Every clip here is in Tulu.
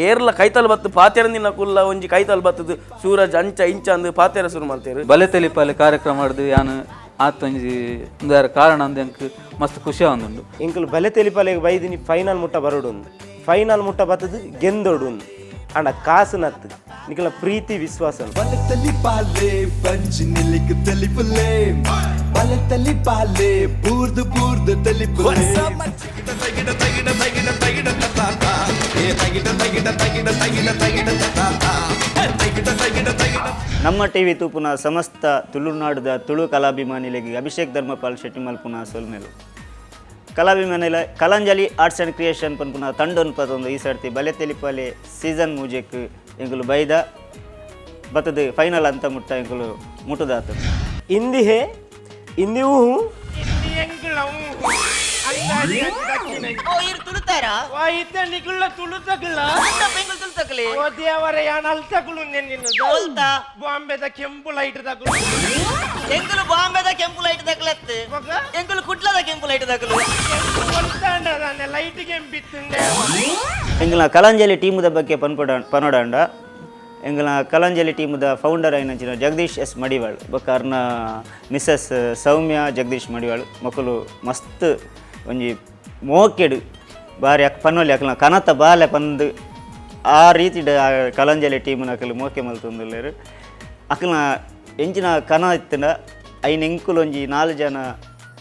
ಏರ್ಲ ಕೈತಲ್ ಬತ್ತು ಪಾತೆರಂದಿನ ಕುಲ್ಲ ಒಂಜಿ ಕೈತಲ್ ಬತ್ತದು ಸೂರಜ್ ಅಂಚ ಇಂಚ ಅಂದ್ ಪಾತೆರ ಶುರು ಮಲ್ತೇರು. ಬಲೆ ತೆಲಿಪಾಲೆ ಕಾರ್ಯಕ್ರಮ ಆಡ್ದು ಯಾನ್ ಆತೊಂಜಿ ಉಂದಾರ ಕಾರಣ ಅಂದ್ ಎಂಕ್ ಮಸ್ತ್ ಖುಷಿ ಆವೊಂದುಂಡು. ಎಂಕುಲು ಬಲೆ ತೆಲಿಪಾಲೆಗ್ ಬೈದಿನಿ ಫೈನಲ್ ಮುಟ್ಟ ಬರೋಡುಂದು, ಫೈನಲ್ ಮುಟ್ಟ ಬತ್ತದು ಗೆಂದೊಡುಂದು. ಆಂಡ ಕಾಸು ನತ್ತು ನಿಕಲ ಪ್ರೀತಿ ವಿಶ್ವಾಸ. ಬಲೆ ತೆಲಿಪಾಲೆ ಬಂಜಿ ನಿಲಿಕ್ ತೆಲಿಪುಲೆ, ಬಲೆ ತೆಲಿಪಾಲೆ ಬೂರ್ದು ಬೂರ್ದು ತೆಲಿಪುಲೆ. ನಮ್ಮ ಟಿವಿ ತೂಪುನ ಸಮಸ್ತ ತುಳುನಾಡುದ ತುಳು ಕಲಾಭಿಮಾನಿಲೆಗ್ ಅಭಿಷೇಕ್ ಧರ್ಮಪಾಲ್ ಶೆಟ್ಟಿ ಮಲ್ಪುನ ಸೊಲ್ಮೆಲು. ಕಲಾಭಿಮಾನಿಲ ಕಲಾಂಜಲಿ ಆರ್ಟ್ಸ್ ಆ್ಯಂಡ್ ಕ್ರಿಯೇಷನ್ ಪನ್ಪುನ ತಂಡೊನ್ ಪತೊಂದು ಈ ಸರ್ತಿ ಬಲೆ ತೆಲಿಪಾಲೆ ಸೀಸನ್ ಮೂಜೆಕ್ ಎಂಕುಲು ಬೈದ ಬತ್ತದು ಫೈನಲ್ ಅಂತ ಮುಟ್ಟ ಎಂಕುಲು ಮುಟ್ಟುದಾತು. ಇಂದಿ ಹೇ ಇಂದಿ ಊ. ಓ, ಇರ್ ತುಳುತಾರಾ? ನಿಗುಳ್ಳ ತುಳುತಗುಳ. ಬೆಂಗಳೂರು ತುಳುತಕಲೆ. ಓ ದೇವರೇ, ಯಾನ್ ಅಲ್ತಗುಳು ನಿನ್ನ. ಒಲ್ತಾ? ಬಾಂಬೆದ ಕೆಂಪು ಲೈಟ್ ತಗುಳು. ಎಂಕುಲು ಬಾಂಬೆದ ಕೆಂಪು ಲೈಟ್ ದಕಲತ್ತು. ಬೊಕ? ಎಂಕುಲು ಕುಡ್ಲದ ಕೆಂಪು ಲೈಟ್ ದಕಲು. ಒಲ್ತಾಂಡ ಲೈಟ್ ಕೆಂಪಿತ್ತುಂಡೆ. ಎಂಕಲ್ನ ಕಲಾಂಜಲಿ ಟೀಮುದ ಬಗ್ಗೆ ಪನ್ಪುಡ ಪನೋಡಾಂಡ, ಎಂಕಲ್ನ ಕಲಾಂಜಲಿ ಟೀಮುದ ಫೌಂಡರ್ ಆಯಿನಂಚಿನ ಜಗದೀಶ್ ಎಸ್ ಮಡಿವಾಳ್ ಬೊಕ್ಕ ಅರ್ನ ಮಿಸಸ್ ಸೌಮ್ಯ ಜಗದೀಶ್ ಮಡಿವಾಳ್ ಮೊಕುಲು ಮಸ್ತ್ ಒಂಜಿ ಮೋಕೆಡ್ ಬಾರಿ ಅಕ್ ಪನ್ನೊಲಿ ಅಕಲ್ನ ಕನತ ಬಾಲೆ ಪಂದ್ ಆ ರೀತಿಡ್ ಆ ಕಲಾಂಜಲಿ ಟೀಮ್ನ ಅಕಲು ಮೋಕೆ ಮಲ್ತೊಂದುಲ್ಲೆರ್. ಅಕಲ್ನ ಎಂಚಿನ ಕನ ಇತ್ತಂಡ ಐನ್ ಎಂಕುಲು ಒಂಜಿ ನಾಲ್ ಜನ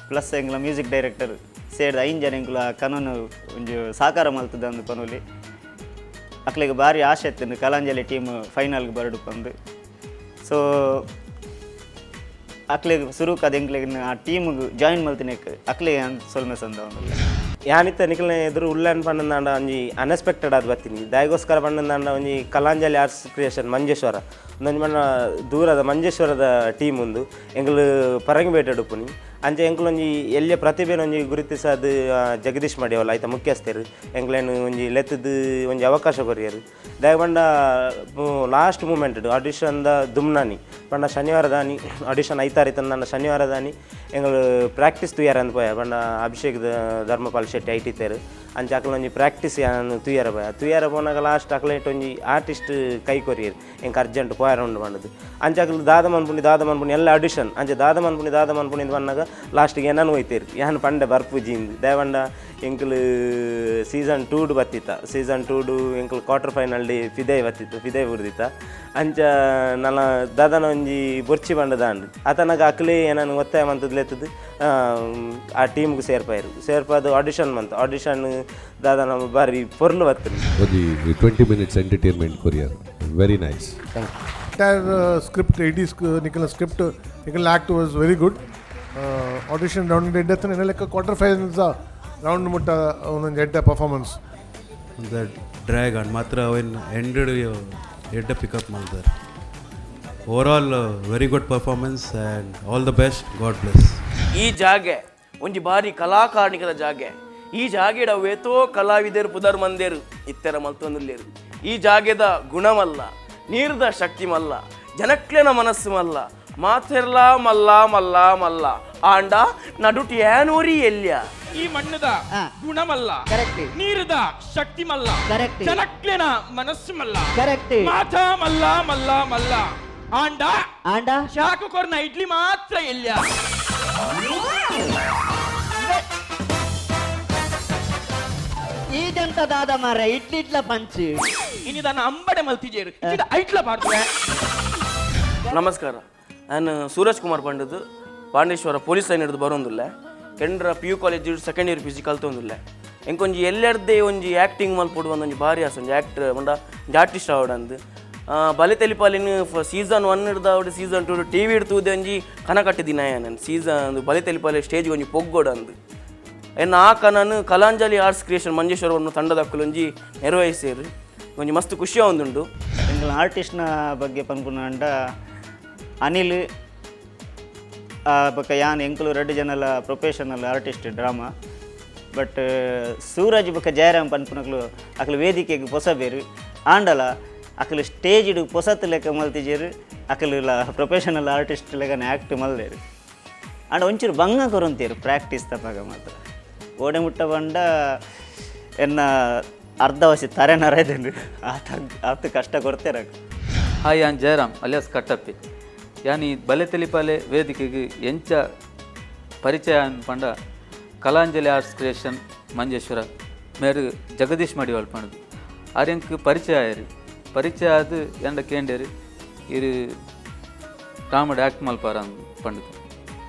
ಪ್ಲಸ್ ಎಂಕ್ಲ ಮ್ಯೂಸಿಕ್ ಡೈರೆಕ್ಟರ್ ಸೇರ್ದ್ ಐನ್ ಜನ ಎಂಕುಲು ಆ ಕನನು ಒಂಜಿ ಸಾಕಾರ ಮಲ್ತದ ಅಂದ್ ಪನೊಲಿ. ಅಕ್ಲೆಗ್ ಬಾರಿ ಆಸೆ ಇತ್ತು ಕಲಾಂಜಲಿ ಟೀಮ್ ಫೈನಲ್ಗೆ ಬರಡು ಪಂದು. ಸೊ ಅಕ್ಲೆಗ್ ಸುರುಕ್ ಎಂಕ್ಲೆಗ್ ಆ ಟೀಮ್ಗೆ ಜಾಯಿನ್ ಮಲ್ತಿನೆಕ್ ಅಕ್ಲೆಗ್ ಸೊಲ್ಮೆ ಸಂದವೊಂದುಲ್ಲೆ. ಯಾನಿತ್ತ ನಿಕಲ್ನ ಎದುರು ಉಲ್ಲನ್ ಪನ್ನಂದಾಂಡ ಒಂಜಿ ಅನ್ಎಕ್ಸ್ಪೆಕ್ಟೆಡ್ ಆದ್ ಬತ್ತೀನಿ. ದಾಯಗೋಸ್ಕರ ಪನ್ನಂದಾಂಡ ಒಂಜಿ ಕಲಾಂಜಲಿ ಆರ್ಟ್ಸ್ ಕ್ರಿಯೇಷನ್ ಮಂಜೇಶ್ವರ ಒಂದೊಂಜಿ ಮಣ್ಣ ದೂರದ ಮಂಜೇಶ್ವರದ ಟೀಮ್ ಉಂದು. ಎಂಕುಲು ಪರಂಗಿಪೇಟೆ ಉಪ್ಪುನಿ. ಅಂಚ ಎಂಕುಲು ಒಂಜಿ ಎಲ್ಯ ಪ್ರತಿಭೆನ ಒಂಜಿ ಗುರುತಿಸಾದ್ ಜಗದೀಶ್ ಮಡಿವಾಳ ಐತ ಮುಖ್ಯಸ್ಥರು ಎಂಕ್ಲೆನ್ ಒಂಜಿ ಲೆತ್ತದು ಒಂಜಿ ಅವಕಾಶ ಕೊರಿಯರು. ದಾಯ ಪಂಡ ಲಾಸ್ಟ್ ಮೂಮೆಂಟ್ ಆಡಿಷನ್ ದ ದುಮ್ನಾನಿ ಪಂಡ ಶನಿವಾರ ದಾನಿ ಆಡಿಷನ್ ಐತಾರ ಇತ್ತಂದ ಶನಿವಾರ ದಾನಿ ಎಂಕುಲು ಪ್ರಾಕ್ಟೀಸ್ ತೂಯರ ಅಂದ್ ಪೋಯ. ಪಂಡ ಅಭಿಷೇಕ್ ಧರ್ಮಪಾಲ್ ಶೆಟ್ಟಿ ಐಟಿತ್ತೇರು. ಅಂಚ ಅಕಲ್ ಒಂಜಿ ಪ್ರಾಕ್ಟೀಸ್ ಯಾನ್ ತೂಯರ ಪೋಯ. ತೂಯರ ಪೋನಾಗ ಲಾಸ್ಟ್ ಅಕ್ಲೇಟ್ ಒಂಜಿ ಆರ್ಟಿಸ್ಟ್ ಕೈ ಕೊರಿಯರು, ಎಂಕ್ ಅರ್ಜೆಂಟ್ ಪೋಯರ ಉಂಡು ಪಂಡದು. ಅಂಚ ಅಕಲ್ ದಾದ ಮನ್ಪುನಿ ದಾದ ಮನ್ಪುನಿ ಎಲ್ಲ ಆಡಿಷನ್. ಅಂಚ ದಾದ ಮನ್ಪುನಿ ದಾದ ಮನ್ಪುನಿ ಇಂದ್ ಪನ್ನಾಗ ಲಾಸ್ಟಿಗೆ ಏನನು ಹೋಯ್ತೇರು. ಯಾನ್ ಪಂಡೆ ಬರ್ಪುಜಿ ಇಂದ್. ದಾಯ ಪಂಡ ಎಂಕುಲು ಸೀಸನ್ ಟೂಡ್ ಬತ್ತಿತ್ತ. ಸೀಸನ್ ಟೂಡು ಎಂಕುಲು ಕ್ವಾರ್ಟರ್ ಫೈನಲ್ ಡಿ ಫಿದೈ ಬತ್ತಿತ್ತು, ಫಿದೈ ಬುರ್ದಿತ್ತ. ಅಂಚ ನನ ದಾದನ ಒಂಜಿ ಬೊರ್ಚಿ ಬಂಡದಾಂಡ್ ಆತನಾಗ ಅಕ್ಲೆ ಏನನ್ನು ಒತ್ತಾಯ ಮಂತದ್ ಲೆತ್ತದು ಆ ಟೀಮ್ಗೆ ಸೇರ್ಪಾಯರು. ಸೇರ್ಪಾದು ಆಡಿಷನ್ ಮಂತ್ ಆಡಿಷನ್ ದಾದನ ಬಾರಿ ಪೊರ್ಲು ಬತ್ತದು. ಒಂಜಿ 20 minutes entertainment courier, very nice. Entire script, 80s ನಿಕಲ್ನ script, ನಿಕಲ್ನ act was very good. Audition round ಎಡ್ಡೆ ಲೆಕ್ಕ ಕ್ವಾರ್ಟರ್ ಫೈನಲ್ಸ್ ರೌಂಡ್ ಮುಟ್ಟ ಒಂದೊಂದು ಎಡ್ಡೆ ಪರ್ಫಾರ್ಮೆನ್ಸ್. The drag and ಮಾತ್ರ ಅವೇನು ಎಂಡೆಡ್ ಎಡ್ಡೆ ಪಿಕಪ್ ಮಾಡ್ತಾರೆ. Overall, very good performance and all the best. God bless. ಈ ಜಾಗೆ ಒಂಜಿ ಬಾರಿ ಕಲಾಕಾರ್ಣಿಕದ ಜಾಗೆ. ಈ ಜಾಗೆಡ್ ಅವೇತೋ ಕಲಾವಿದರು ಪುದರ್ ಮಂದೇರು ಇತ್ತೆರ ಮಲ್ತೊಂದುಲ್ಲೇರು. ಈ ಜಾಗೆದ ಗುಣಮಲ್ಲ, ನೀರ್ದ ಶಕ್ತಿ ಮಲ್ಲ, ಜನಕ್ಲೆನ ಮನಸ್ಸು ಮಲ್ಲ, ಮಾತೆರ್ಲಾ ಮಲ್ಲ ಮಲ್ಲ ಮಲ್ಲ. ಆಂಡ ನಡುಟ್ ಯಾನೋರಿ ಎಲ್ಯ. ಈ ಮಣ್ಣದ ಗುಣಮಲ್ಲ. ಕರೆಕ್ಟ್. ನೀರದ ಶಕ್ತಿ ಮಲ್ಲ. Correct. ಜನಕ್ಲೆನ ಮನಸ್ಸು ಮಲ್ಲ. ಕರೆಕ್ಟ್. ಮಾಥ ಮಲ್ಲ ಮಲ್ಲ ಮಲ್ಲ. ಆಂಡ ಆಂಡ ಶಾಕು ಕೊರ್ನ ಇಡ್ಲಿ ಮಾತ್ರ ಎಲ್ಯ. ಈಜಂತ ದಾದ ಮಾರ ಇಡ್ಲಿ ಇಡ್ಲ ಪಂಚ್. ಇನ್ನಿದನ್ನ ಅಂಬಡೆ ಮಲ್ತಿಜೇರು ಐಟ್ಲ ಪಾಡ್ವೆ. ನಮಸ್ಕಾರ, ನಾನು ಸೂರಜ್ ಕುಮಾರ್ ಪಂಡದು ಪಾಂಡೇಶ್ವರ ಪೊಲೀಸ್ ಲೈನ್ ಹಿಡಿದು ಬರೋಂದಿಲ್ಲ. ಕೆಂಡ್ರ PU college second year PUC ಕಲ್ತೊಂದಿಲ್ಲ. ಎಂಕೊಂಜಿ ಎಲ್ಲೆರ್ದೇ ಒಂಜಿ ಆ್ಯಕ್ಟಿಂಗ್ ಮಲ್ಪೊಡು ಒಂದೊಂಜಿ ಭಾರಿ ಆಸೆ, ಒಂಜಿ ಆ್ಯಕ್ಟರ್ ಪಂಡ ಒಂಜಿ ಆರ್ಟಿಸ್ಟ್ ಆವಡಂದು. ಬಲೆ ತೆಲಿಪಾಲಿನ ಸೀಸನ್ ಒನ್ ಹಿಡ್ದು ಆವಡು ಸೀಸನ್ ಟು ಟಿವಿ ಹಿಡ್ತುದೆ ಒಂಜಿ ಕನ ಕಟ್ಟಿದಿನ. ನಾನು ಸೀಸನ್ ಬಲೆ ತೆಲಿಪಾಲೆ ಸ್ಟೇಜ್ ಒಂಜಿ ಪೊಗ್ಗೋಡು ಅಂದು ಎನ್ನ ಆ ಕನನು ಕಲಾಂಜಲಿ ಆರ್ಟ್ಸ್ ಕ್ರಿಯೇಷನ್ ಮಂಜೇಶ್ವರವನ್ನು ತಂಡದ ಒಂಜಿ ನೆರವೇರಿಸಿರು. ಒಂಜಿ ಮಸ್ತ್ ಖುಷಿ ಒಂದುಂಡು. ಎಂಕಲ್ನ ಆರ್ಟಿಸ್ಟ್ನ ಬಗ್ಗೆ ಪನ್ಪುನಾಂಡ ಅನಿಲ್ ಬೊಕ್ಕ ಯಾನ್ ಎಂಕುಲು ರಡ್ಡು ಜನಲ professional artist drama. But Suraj ಬೊಕ್ಕ ಜಯರಾಮ್ ಪನ್ಪುನಕ್ಲು ಅಕ್ಲು ವೇದಿಕೆಗೆ ಪೊಸ ಬೇರು. ಆಂಡಲ ಅಕ್ಲು ಸ್ಟೇಜ್ಡ್ ಪೊಸತ್ ಲೆಕ್ಕ ಮಲ್ತಿಜೆರು. ಅಕ್ಲು ಪ್ರೊಫೆಷನಲ್ ಆರ್ಟಿಸ್ಟ್ ಲೆಕ್ಕನೆ ಆ್ಯಕ್ಟ್ ಮಲ್ದೇರು. ಆಂಡ ಒಂಚೂರು ಬಂಗ ಕೊರೊಂತೇರು ಪ್ರಾಕ್ಟೀಸ್ ತಪ್ಪಾಗ ಮಾತ್ರ. ಓಡೆ ಮುಟ್ಟ ಬಂಡ ಎನ್ನ ಅರ್ಧ ವಸಿ ತರೆ ನರೈದಂಡು ಆತ ಆತ ಕಷ್ಟ ಕೊಡ್ತೇನೆ. ಹಾಯ್, ಯಾನ್ ಜಯರಾಮ್ ಅಲಿಯಾಸ್ ಕಟ್ಟಪ್ಪಿ. ಯಾನ್ ಈ ಬಲೆ ತೆಲಿಪಾಲೆ ವೇದಿಕೆಗೆ ಎಂಚ ಪರಿಚಯ ಪಂಡ ಕಲಾಂಜಲಿ ಆರ್ಟ್ಸ್ ಕ್ರಿಯೇಷನ್ ಮಂಜೇಶ್ವರ ಮೇರು ಜಗದೀಶ್ ಮಡಿವಾಳ್ ಪಂಡದು ಆರ್ಯಂಕ್ ಪರಿಚಯ ಆಯರಿ. ಪರಿಚಯ ಅದು ಎಂಡ ಕೇಂಡೇರಿ ಇರು ಡ್ರಾಮಡ್ ಆ್ಯಕ್ಟ್ ಮಲ್ಪಾರ ಪಂಡದು.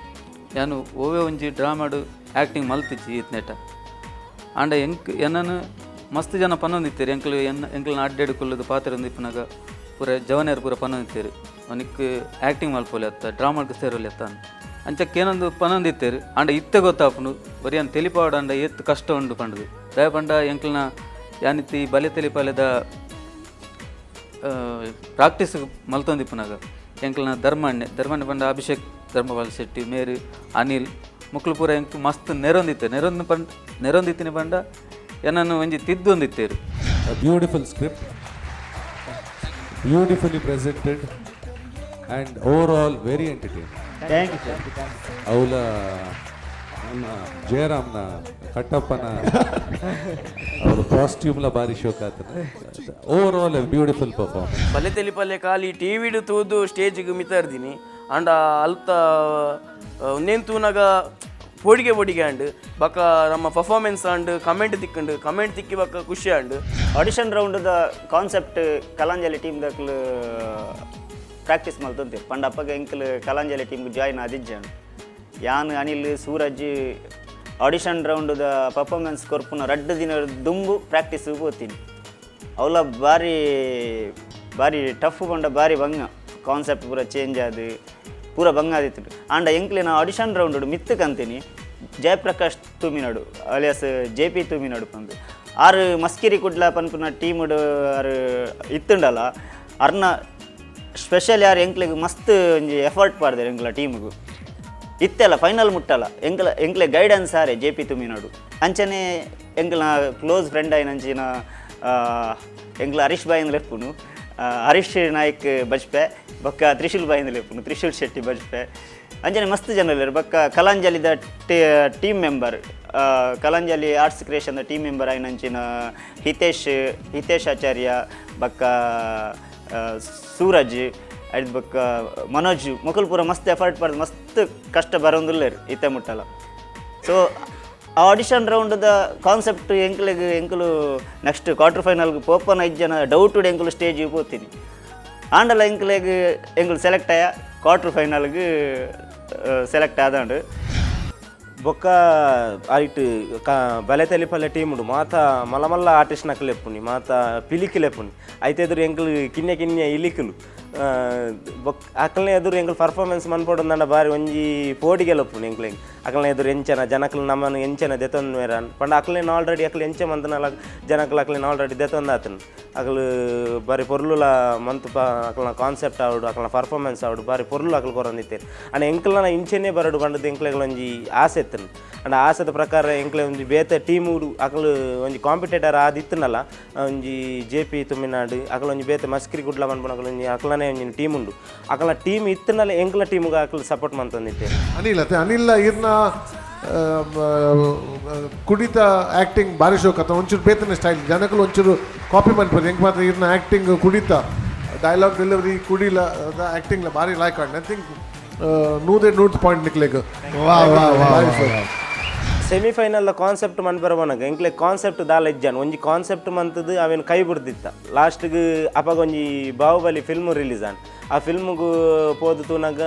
ಯಾನು ಓವೇ ಒಂಜಿ ಡ್ರಾಮಾಡು ಆ್ಯಕ್ಟಿಂಗ್ ಮಲ್ತಿಚ್ಚಿ ಈತ್ನೇಟ ಆಂಡ ಎಂಕ್ ಎನ್ನನು ಮಸ್ತ್ ಜನ ಪನ್ನೊಂದಿತ್ತೀರಿ. ಎಂಕ್ಲು ಎನ್ನ ಎಂಕ್ಲನ ಅಡ್ಡೆಡ್ ಕುಲ್ಲದು ಪಾತ್ರ ಇಪ್ಪನಾಗ ಪೂರ ಜವನೇರು ಪೂರ ಪನ್ನೊಂದಿತ್ತೀರಿ. ಅವನಿಕ್ ಆ್ಯಕ್ಟಿಂಗ್ ಮಲ್ಪೊಲಿ ಅತ್ತ, ಡ್ರಾಮಾಡ್ಗೆ ಸೇರೋಲಿ ಅತ್ತ ಅಂಚಕ್ಕೆ ಏನೊಂದು ಪನ್ನೊಂದಿತ್ತೇರು. ಆಂಡ ಇತ್ತೆ ಗೊತ್ತಾಪುಂಡು ಬರೀ ತೆಲಿಪಾವಡ ಅಂಡ ಏತ್ ಕಷ್ಟ ಉಂಡು ಪಂಡದು. ದಯ ಪಂಡ ಎಂಕ್ಲನ ಯಾನಿತ್ತಿ ಬಲೆ ತೆಲಿಪಾಲೆದ ಪ್ರಾಕ್ಟೀಸ್ ಮಲ್ತೊಂದಿಪ್ಪುನಾಗ ಎಂಕ್ಲನ ಧರ್ಮಣ್ಣೆ ಧರ್ಮಣ್ಣೆ ಪಂಡ ಅಭಿಷೇಕ್ ಧರ್ಮಪಾಲ್ ಶೆಟ್ಟಿ ಮೇರು ಅನಿಲ್ ಮುಕ್ಲು ಪೂರ ಎಂಕ್ ಮಸ್ತ್ ನೆರೊಂದಿತ್ತೆ ನೆರೊಂದು ಪಂಡ ನೆರೊಂದಿತ್ತಿನ ಪಂಡ ಎನ್ನನ್ನು ಒಂಜಿ ತಿದ್ದೊಂದಿತ್ತೇರು. A beautiful script, beautifully presented, and overall very entertaining. Thank you sir. ಅವಲ ನಮ್ಮ ಜಯರಾಮ್ನ ಕಟ್ಟಪ್ಪನ ಅವರ ಕಾಸ್ಟ್ಯೂಮ್ಲ ಭಾರಿ ಶೋಕ್ ಆತನ. Overall a beautiful performance. ಬಲೆ ತೆಲಿಪಲ್ಲೆ ಖಾಲಿ ಟಿ ವಿಡ್ ತೂದು ಸ್ಟೇಜಿಗೆ ಮಿತಾರ್ದಿನಿ. ಅಂಡ ಅಲ್ತ ಒಂದೇನು ತೂನಾಗ ಪೋಡಿಗೆ ಪೋಡಿಗೆ ಅಂಡ್ ಬಕ ನಮ್ಮ performance and comment ತಿಕ್ಕಂಡು comment ತಿಕ್ಕಿ ಬಕ್ಕ ಖುಷಿ and. Audition ರೌಂಡ್ದ concept Kalanjali team ದಕ್ಲು practice ಮಲ್ತೊಂತೆ ಪಂಡ ಅಪ್ಪಗ ಎಂಕಲ್ ಕಲಾಂಜಲಿ ಟೀಮ್ಗೆ ಜಾಯ್ನ್ ಆದಿಜ್ಜಾಂಡ್. ಯಾನ್ ಅನಿಲ್ ಸೂರಜ್ ಆಡಿಷನ್ ರೌಂಡ್ದ ಪರ್ಫಾರ್ಮೆನ್ಸ್ ಕೊರ್ಪುನ ರಡ್ಡು ದಿನ ದುಂಬು ಪ್ರಾಕ್ಟೀಸ್ ಪೋತೀನಿ. ಅವಲ ಬಾರಿ ಬಾರಿ ಟಫ್ ಪಂಡ ಬಾರಿ ಬಂಗ ಕಾನ್ಸೆಪ್ಟ್ ಪೂರ ಚೇಂಜ್ ಆದು ಪೂರ ಬಂಗ ಆದಿತ್ತು. ಆಂಡ ಎಂಕ್ಲಿನ ಆಡಿಷನ್ ರೌಂಡ್ ಮಿತ್ತು ಕಂತೀನಿ Jayaprakash Tuminadu alias J P Tuminadu ಪಂದು ಆರು ಮಸ್ಕಿರಿ ಕುಡ್ಲ ಪನ್ಪುನ ಟೀಮುಡು ಆರು ಇತ್ತುಂಡಲ್ಲ ಅರ್ನ ಸ್ಪೆಷಲ್ ಯಾರು ಎಂಕ್ಲೆಗ್ ಮಸ್ತ್ ಒಂಜಿ ಎಫರ್ಟ್ ಪಾಡ್ದೇರು ಎಂಕ್ಲ ಟೀಮ್ಗು ಇತ್ತೆಲ್ಲ ಫೈನಲ್ ಮುಟ್ಟಲ್ಲ ಎಂಕ್ಲ ಎಂಕ್ಲೆ ಗೈಡೆನ್ಸ್ ಆರೆ ಜೆ ಪಿ ತುಮಿನಾಡು. ಅಂಚನೆ ಎಂಕ್ಲ ಕ್ಲೋಸ್ ಫ್ರೆಂಡ್ ಆಯಿನಂಚಿನ ಎಂಕ್ಲ ಹರೀಶ್ ಬಾಯಿ ಲೆಪ್ಪುನು ಹರೀಶ್ ನಾಯ್ಕ್ ಬಜ್ಪೆ ಬೊಕ್ಕ ತ್ರಿಶೂಲ್ ಬಾಯಿಂದ ಲೆಪ್ಪುನು ತ್ರಿಶೂಲ್ ಶೆಟ್ಟಿ ಬಜ್ಪೆ ಅಂಚನೆ ಮಸ್ತ್ ಜನ ಉಲ್ಲೆರ್. ಬೊಕ್ಕ ಕಲಾಂಜಲಿದ team member Kalanjali arts creation team member ಆಯಿನಂಚಿನ Hitesh Hitesh ಆಚಾರ್ಯ ಬೊಕ್ಕ ಸೂರಜ್ ಐದ್ ಬೊಕ್ಕ ಮನೋಜ್ ಮೊಕುಲು ಪೂರ ಮಸ್ತ್ ಎಫರ್ಟ್ ಪಾಡ್ದು ಮಸ್ತ್ ಕಷ್ಟ ಬರೋಂದುಲ್ಲೆರ್ ಇತ್ತೆ ಮುಟ್ಟಲ. ಸೊ ಆ ಆಡಿಷನ್ ರೌಂಡ್ದ ಕಾನ್ಸೆಪ್ಟ್ ಎಂಕ್ಲೆಗ್ ಎಂಕುಲು ನೆಕ್ಸ್ಟ್ ಕ್ವಾರ್ಟರ್ ಫೈನಲ್ಗೆ ಪೋಪನ ಐದು ಜನ ಡೌಟ್ ಎಂಕುಲು ಸ್ಟೇಜ್ ಪೋತೀನಿ. ಆಂಡಲ ಎಂಕ್ಲೆಗ್ ಎಂಕುಲು ಸೆಲೆಕ್ಟ್ ಆಯ ಕ್ವಾರ್ಟರ್ ಫೈನಲ್ಗೆ ಸೆಲೆಕ್ಟ್ ಆದಂಡು. ಬೊಕ್ಕ ಐಟ್ ಕ ಬಲೆ ತೆಲಿಪಲ್ಲೆ ಟೀಮ್ ಉಂಡು ಮಾತ ಮಲ್ಲ ಮಲ್ಲ ಆರ್ಟಿಸ್ಟ್ ನಕಲು ಲೆಪ್ಪುನಿ ಮಾತ ಪಿಲಿಕ್ ಲೆಪ್ಪುನಿ ಐತೆ ಎದುರು ಎಂಕುಲು ಕಿನ್ನೆ ಕಿನ್ನೆ ಇಲಿಕುಲು ಬೊಕ್ ಅಕಲ್ನ ಎದುರು ಎಂಕುಲು ಪರ್ಫಾರ್ಮೆನ್ಸ್ ಮನ್ಪೊಡು ಬಾರಿ ಒಂಜಿ ಪೋಡಿಗೆ ಲಪ್ಪುನಿ ಎಂಕ್ಲೆಗ್ ಅಕಲ್ನ ಎದುರು ಎಂಚನ ಜನಕುಲು ನಮ್ಮನ್ನು ಎಂಚನ ದೆತೊಂದು ಮೇರ ಪಂಡ ಅಕ್ಲೆನ್ ಆಲ್ರೆಡಿ ಅಕ್ಲು ಎಂಚ ಮಂತನಲ ಜನಕುಲು ಅಕ್ಲೆನ್ ಆಲ್ರೆಡಿ ದೆತೊಂದು ಆತನು ಅಕಲು ಬಾರಿ ಪೊರ್ಲುಲ ಮಂತ್ ಪ ಅಕಲ್ನ ಕಾನ್ಸೆಪ್ಟ್ ಆವಡು ಅಕಲ್ನ ಪರ್ಫಾರ್ಮೆನ್ಸ್ ಆವಡು ಬಾರಿ ಪೊರ್ಲು ಅಕಲು ಕೊರೊಂದಿತ್ತೇರು. ಅಂಡ ಎಂಕಲ್ನ ಇಂಚೆನೆ ಬರಡು ಪಂಡದು ಎಂಕ್ಲೆಗ್ ಒಂಜಿ ಆಸೆ ಇತ್ತನು. ಅಂಡ ಆಸೆದ ಪ್ರಕಾರ ಎಂಕ್ಲೆ ಒಂಜಿ ಬೇತೆ ಟೀಮ್ ಅಕಲು ಒಂಜಿ ಕಾಂಪಿಟೇಟರ್ ಆದಿತ್ತನಲ್ಲ ಒಂಜಿ ಜೆ ಪಿ ತುಮಿನಾಡು ಅಕಲ್ ಒಂಜಿ ಬೇತೆ ಮಸ್ಕಿರಿ ಗುಡ್ಲ ಪನ್ಪುನ ಅಕಲ್ ಒಂಜಿ ಅಕಲನೇ ಒಂಜಿ ಟೀಮ್ ಉಂಡು ಅಕಲ್ನ ಟೀಮ್ ಇತ್ತನಲ್ಲ ಎಂಕ್ಲ ಟೀಮ್ಗೆ ಅಕಲ್ ಸಪೋರ್ಟ್ ಮಂತೊಂದಿತ್ತೇರು. ಅನಿಲ್ ಅತ್ತೆ ಅನಿಲ್ ಇರ್ನ ಕುಡಿತ ಆ್ಯಕ್ಟಿಂಗ್ ಬಾರಿ ಶೋಕ್ ಅತ್ತ ಒಂಚೂರು ಬೇತನೆ ಸ್ಟೈಲ್ ಜನಕಲು ಒಂಚೂರು ಕಾಪಿ ಮನ್ಪದು ಎಂಕ್ ಮಾತ್ರ ಇರ್ನ ಆ್ಯಕ್ಟಿಂಗ್ ಕುಡಿತ ಡೈಲಾಗ್ ಡೆಲಿವರಿ ಕುಡಿಲ ಆ್ಯಕ್ಟಿಂಗ್ ಭಾರಿ like and I think 100 point ನಿಕ್ಲೆಗ್. ವಾ ವಾ ವಾ. ಸೆಮಿಫೈನಲ್ ಕಾನ್ಸೆಪ್ಟ್ ಮನ್ಪರ ಪೋನಗ ಎಂಕ್ಲೆ ಕಾನ್ಸೆಪ್ಟ್ ದಾಲ ಇಜ್ಜಾನ್ ಒಂಜಿ ಕಾನ್ಸೆಪ್ಟ್ ಮಂತದ್ದು ಅವೇನು ಕೈ ಬಿಡ್ದಿತ್ತ ಲಾಸ್ಟ್ಗೆ ಅಪಗ ಒಂಜಿ ಬಾಹುಬಲಿ ಫಿಲ್ಮ್ ರಿಲೀಸ್ ಆನ್ ಆ ಫಿಲ್ಮ್ಗು ಪೋದು ತೂನಗ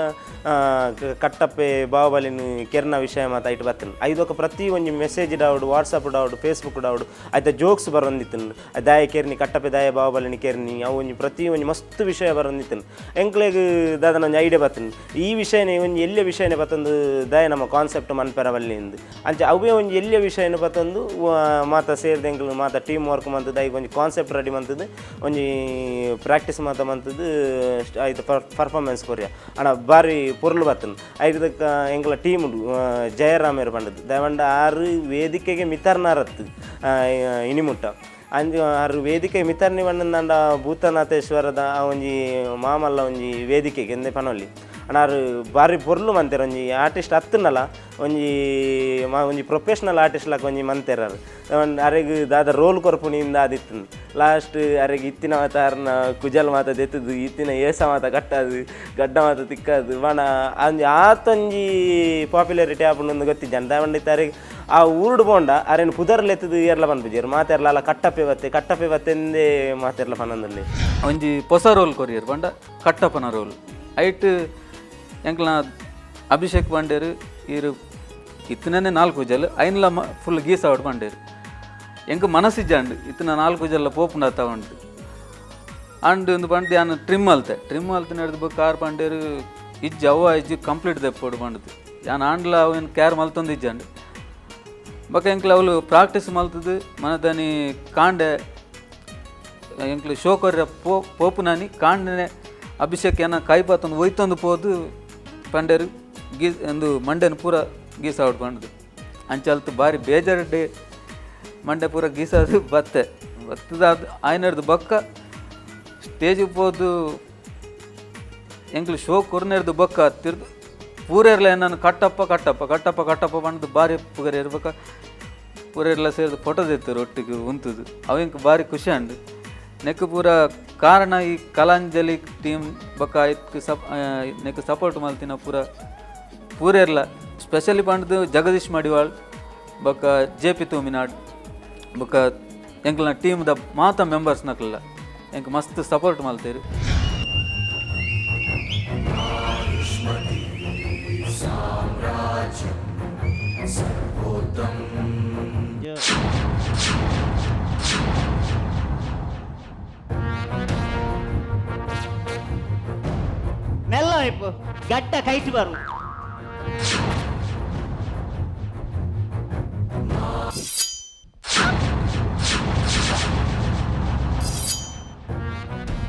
ಕಟ್ಟಪ್ಪೆ ಬಾಹುಬಲಿನ ಕೆರ್ನ ವಿಷಯ ಮಾತ ಐಟ್ ಬತ್ತನ ಐದೊಕ ಪ್ರತಿ ಒಂಜಿ ಮೆಸೇಜ್ ಡಾವಡು ವಾಟ್ಸಪ್ ಡಾವಡು ಫೇಸ್ಬುಕ್ ಡಾವಡು ಐತ ಜೋಕ್ಸ್ ಬರೊಂದಿತ್ತನು ದಾಯ ಕೆರ್ನಿ ಕಟ್ಟಪ್ಪೆ ದಾಯ ಬಾಹುಬಲಿನ ಕೆರ್ನಿ ಅವು ಒಂಜಿ ಪ್ರತಿ ಒಂಜಿ ಮಸ್ತ್ ವಿಷಯ ಬರೊಂದಿತ್ತನು ಎಂಕ್ಲೆಗ್ ದಾದನ ಒಂಜಿ ಐಡಿಯಾ ಬತ್ತನು ಈ ವಿಷಯನೇ ಒಂಜಿ ಎಲ್ಲಿಯ ವಿಷಯನೇ ಬತ್ತೊಂದು ದಾಯ ನಮ್ಮ ಕಾನ್ಸೆಪ್ಟ್ ಮನ್ಪೆರವಲ್ಲಿ ಇಂದು ಅಂಚ ಅವೇ ಒಂಜಿ ಎಲ್ಲಿಯ ವಿಷಯನ ಬತ್ತೊಂದು ಮಾತ ಸೇರಿದ ಎಂಕ್ಲು ಮಾತ ಟೀಮ್ ವರ್ಕ್ ಮಂತದ್ದು ಐಕ್ ಒಂಜಿ ಕಾನ್ಸೆಪ್ಟ್ ರೆಡಿ ಮಂತದ್ದು ಒಂಜಿ ಪ್ರಾಕ್ಟೀಸ್ ಮಾತ ಮಂತದ್ದು ಐತ ಪರ್ಫಾರ್ಮೆನ್ಸ್ ಕೊರ್ಯ ಅಣ್ಣ ಬಾರಿ ಪೊರ್ಲು ಬತ್ತನು ಐದಕ್ಕ ಎಂಕ್ಲ ಟೀಮ್ ಉಂಡು ಜಯರಾಮೇರು ಪಂಡದ್ದು ದಯವಂಡ ಆರು ವೇದಿಕೆಗೆ ಮಿತರ್ನಾರತ್ತು ಇನಿಮುಟ್ಟ ಅಂಚ ಆರು ವೇದಿಕೆ ಮಿತರ್ನಿ ಪಂಡಂದಾಂಡ ಭೂತನಾಥೇಶ್ವರದ ಆ ಒಂಜಿ ಮಾಮಲ್ಲ ಒಂಜಿ ವೇದಿಕೆಗೆ ಎಂದೆ ಪನೊಲಿ ಅನಾರು ಬಾರಿ ಪೊರ್ಲು ಮಂತೆರ್ ಒಂಜಿ ಆರ್ಟಿಸ್ಟ್ ಅತ್ತುನಲ ಒಂಜಿ ಒಂಜಿ ಪ್ರೊಫೆಷ್ನಲ್ ಆರ್ಟಿಸ್ಟ್ ಲಾಕ್ ಒಂಜಿ ಮಂತೆರ್ ಅರ್ ಅರೆಗ್ ದಾದ ರೋಲ್ ಕೊರ್ಪುನಿಂದ ಆದಿತ್ತು ಲಾಸ್ಟ್ ಅರೆಗ್ ಇತ್ತಿನ ಮಾತ ಅರ್ನ ಕುಜಲ್ ಮಾತ ದೆತ್ತದು ಇತ್ತಿನ ಏಸ ಮಾತ ಕಟ್ಟದು ಗಡ್ಡ ಮಾತ ತಿಕ್ಕದು ಬಾಣ ಅಂಜಿ ಆತೊಂಜಿ ಪಾಪ್ಯುಲಾರಿಟಿ ಆಪುಂಡು ಗೊತ್ತಿಜ್ಜಂಡ ದಾವಂಡಿತ್ತು ಅರೆಗ್ ಆ ಊರುಡು ಪೋಂಡ ಅರೆನ್ ಪುದರ್ಲೆತ್ತದು ಏರ್ಲ ಪನ್ಪುಜೆರ್ ಮಾತೆರ್ಲ ಅಲ್ಲ ಕಟ್ಟಪ್ಪೆ ಬತ್ತೆ ಕಟ್ಟಪ್ಪೆ ಬತ್ತೆಂದೇ ಮಾತೆರ್ಲ ಪನೊಂದುಲ್ಲೆ. ಒಂಜಿ ಪೊಸ ರೋಲ್ ಕೊರಿಯರ್ ಪಂಡ ಕಟ್ಟಪ್ಪನ ರೋಲ್ ಐಟ್ ಎಂಕ್ಲ ಅಭಿಷೇಕ್ ಪಂಡೇರು ಈರು ಇತ್ತನೇ ನಾಲ್ಕು ಜಲ್ ಐನ್ಲ ಫುಲ್ ಗೀಸಾವಡ್ ಪಂಡೇರು ಎಂಕ್ ಮನಸ್ಸಿಜ್ಜಾಂಡ್ ಇತ್ತನ ನಾಲ್ಕು ಜಲ್ಲ ಪೋಪುಂಡ ತಗೊಂಡು ಅಂಡ್ ಒಂದು ಪಂಡ್ ಯಾನ್ ಟ್ರಿಮ್ ಅಲ್ತೆ ಟ್ರಿಮ್ ಅಲ್ತೆ ನಡೆದು ಬೊಕ್ಕ ಕಾರ್ ಪಂಡೇರು ಇಜ್ಜಿ ಅವ್ವ ಇಜ್ಜಿ ಕಂಪ್ಲೀಟ್ ದೆಪ್ಪೋಡು ಪಂಡದು ಯಾನ್ ಆಂಡ್ಲ ಅವೇನು ಕ್ಯಾರ್ ಮಲ್ತೊಂದು ಇಜ್ಜಾಂಡ್ ಬೊಕ್ಕ ಎಂಕ್ಲ ಅವಳು ಪ್ರಾಕ್ಟೀಸ್ ಮಲ್ತದು ಮನದನಿ ಕಾಂಡೆ ಎಂಕ್ಲು ಶೋ ಕೊರ್ರ ಪೋಪುನಾನಿ ಕಾಂಡನೆ ಅಭಿಷೇಕ್ ಏನ ಕಾಯ್ಪಾತೊಂದು ಒಯ್ತೊಂದು ಪೋದು ಪಂಡೇರು ಗೀ ಒಂದು ಮಂಡೆನ ಪೂರ ಗೀಸಾವಡ್ ಪಂಡದು ಅಂಚಲ್ತು ಬಾರಿ ಬೇಜಾರು ಮಂಡೆ ಪೂರ ಗೀಸಾದು ಬತ್ತೆ ಬತ್ತದ ಆಯ್ನರ್ದು ಬೊಕ್ಕ ಸ್ಟೇಜಿಗೆ ಪೋದು ಎಂಕ್ಲು ಶೋ ಕೊರ್ನೆರ್ದು ಬೊಕ್ಕ ತಿರ್ದು ಪೂರೆರ್ಲ ನಾನು ಕಟ್ಟಪ್ಪ ಕಟ್ಟಪ್ಪ ಕಟ್ಟಪ್ಪ ಕಟ್ಟಪ್ಪ ಪಂಡದು ಬಾರಿ ಪುಗರ್ ಇರ್ಬೇಕ ಪೂರೆರ್ಲ ಸೇರ್ದು ಫೋಟೋ ತೆತ್ತರು ಒಟ್ಟಿಗೆ ಉಂತುದು ಅವೆಂಕ್ ಬಾರಿ ಖುಷಿ ಅಂಡು ನೆಕ್ ಪೂರ ಕಾರಣ ಈ ಕಲಾಂಜಲಿ ಟೀಮ್ ಬೊಕ್ಕ ಐಕ್ ಸಪ್ ನೆಕ್ ಸಪೋರ್ಟ್ ಮಲ್ತಿನ ಪೂರ ಪೂರೆರ್ಲ ಸ್ಪೆಷಲಿ ಪಂಡ್ದು ಜಗದೀಶ್ ಮಡಿವಾಳ್ ಬೊಕ್ಕ ಜೆ ಪಿ ತೂಮಿನಾಡ್ ಬೊಕ್ಕ ಎಂಕ್ಲನ ಟೀಮ್ದ ಮಾತ ಮೆಂಬರ್ಸ್ ನಕ್ಲ ಎಂಕ್ ಮಸ್ತ್ ಸಪೋರ್ಟ್ ಮಲ್ತೇರು. ಮೆಲ್ಲ ಇಪ್ಪು ಗಡ್ಡ ಕೈಟ್ ಬರು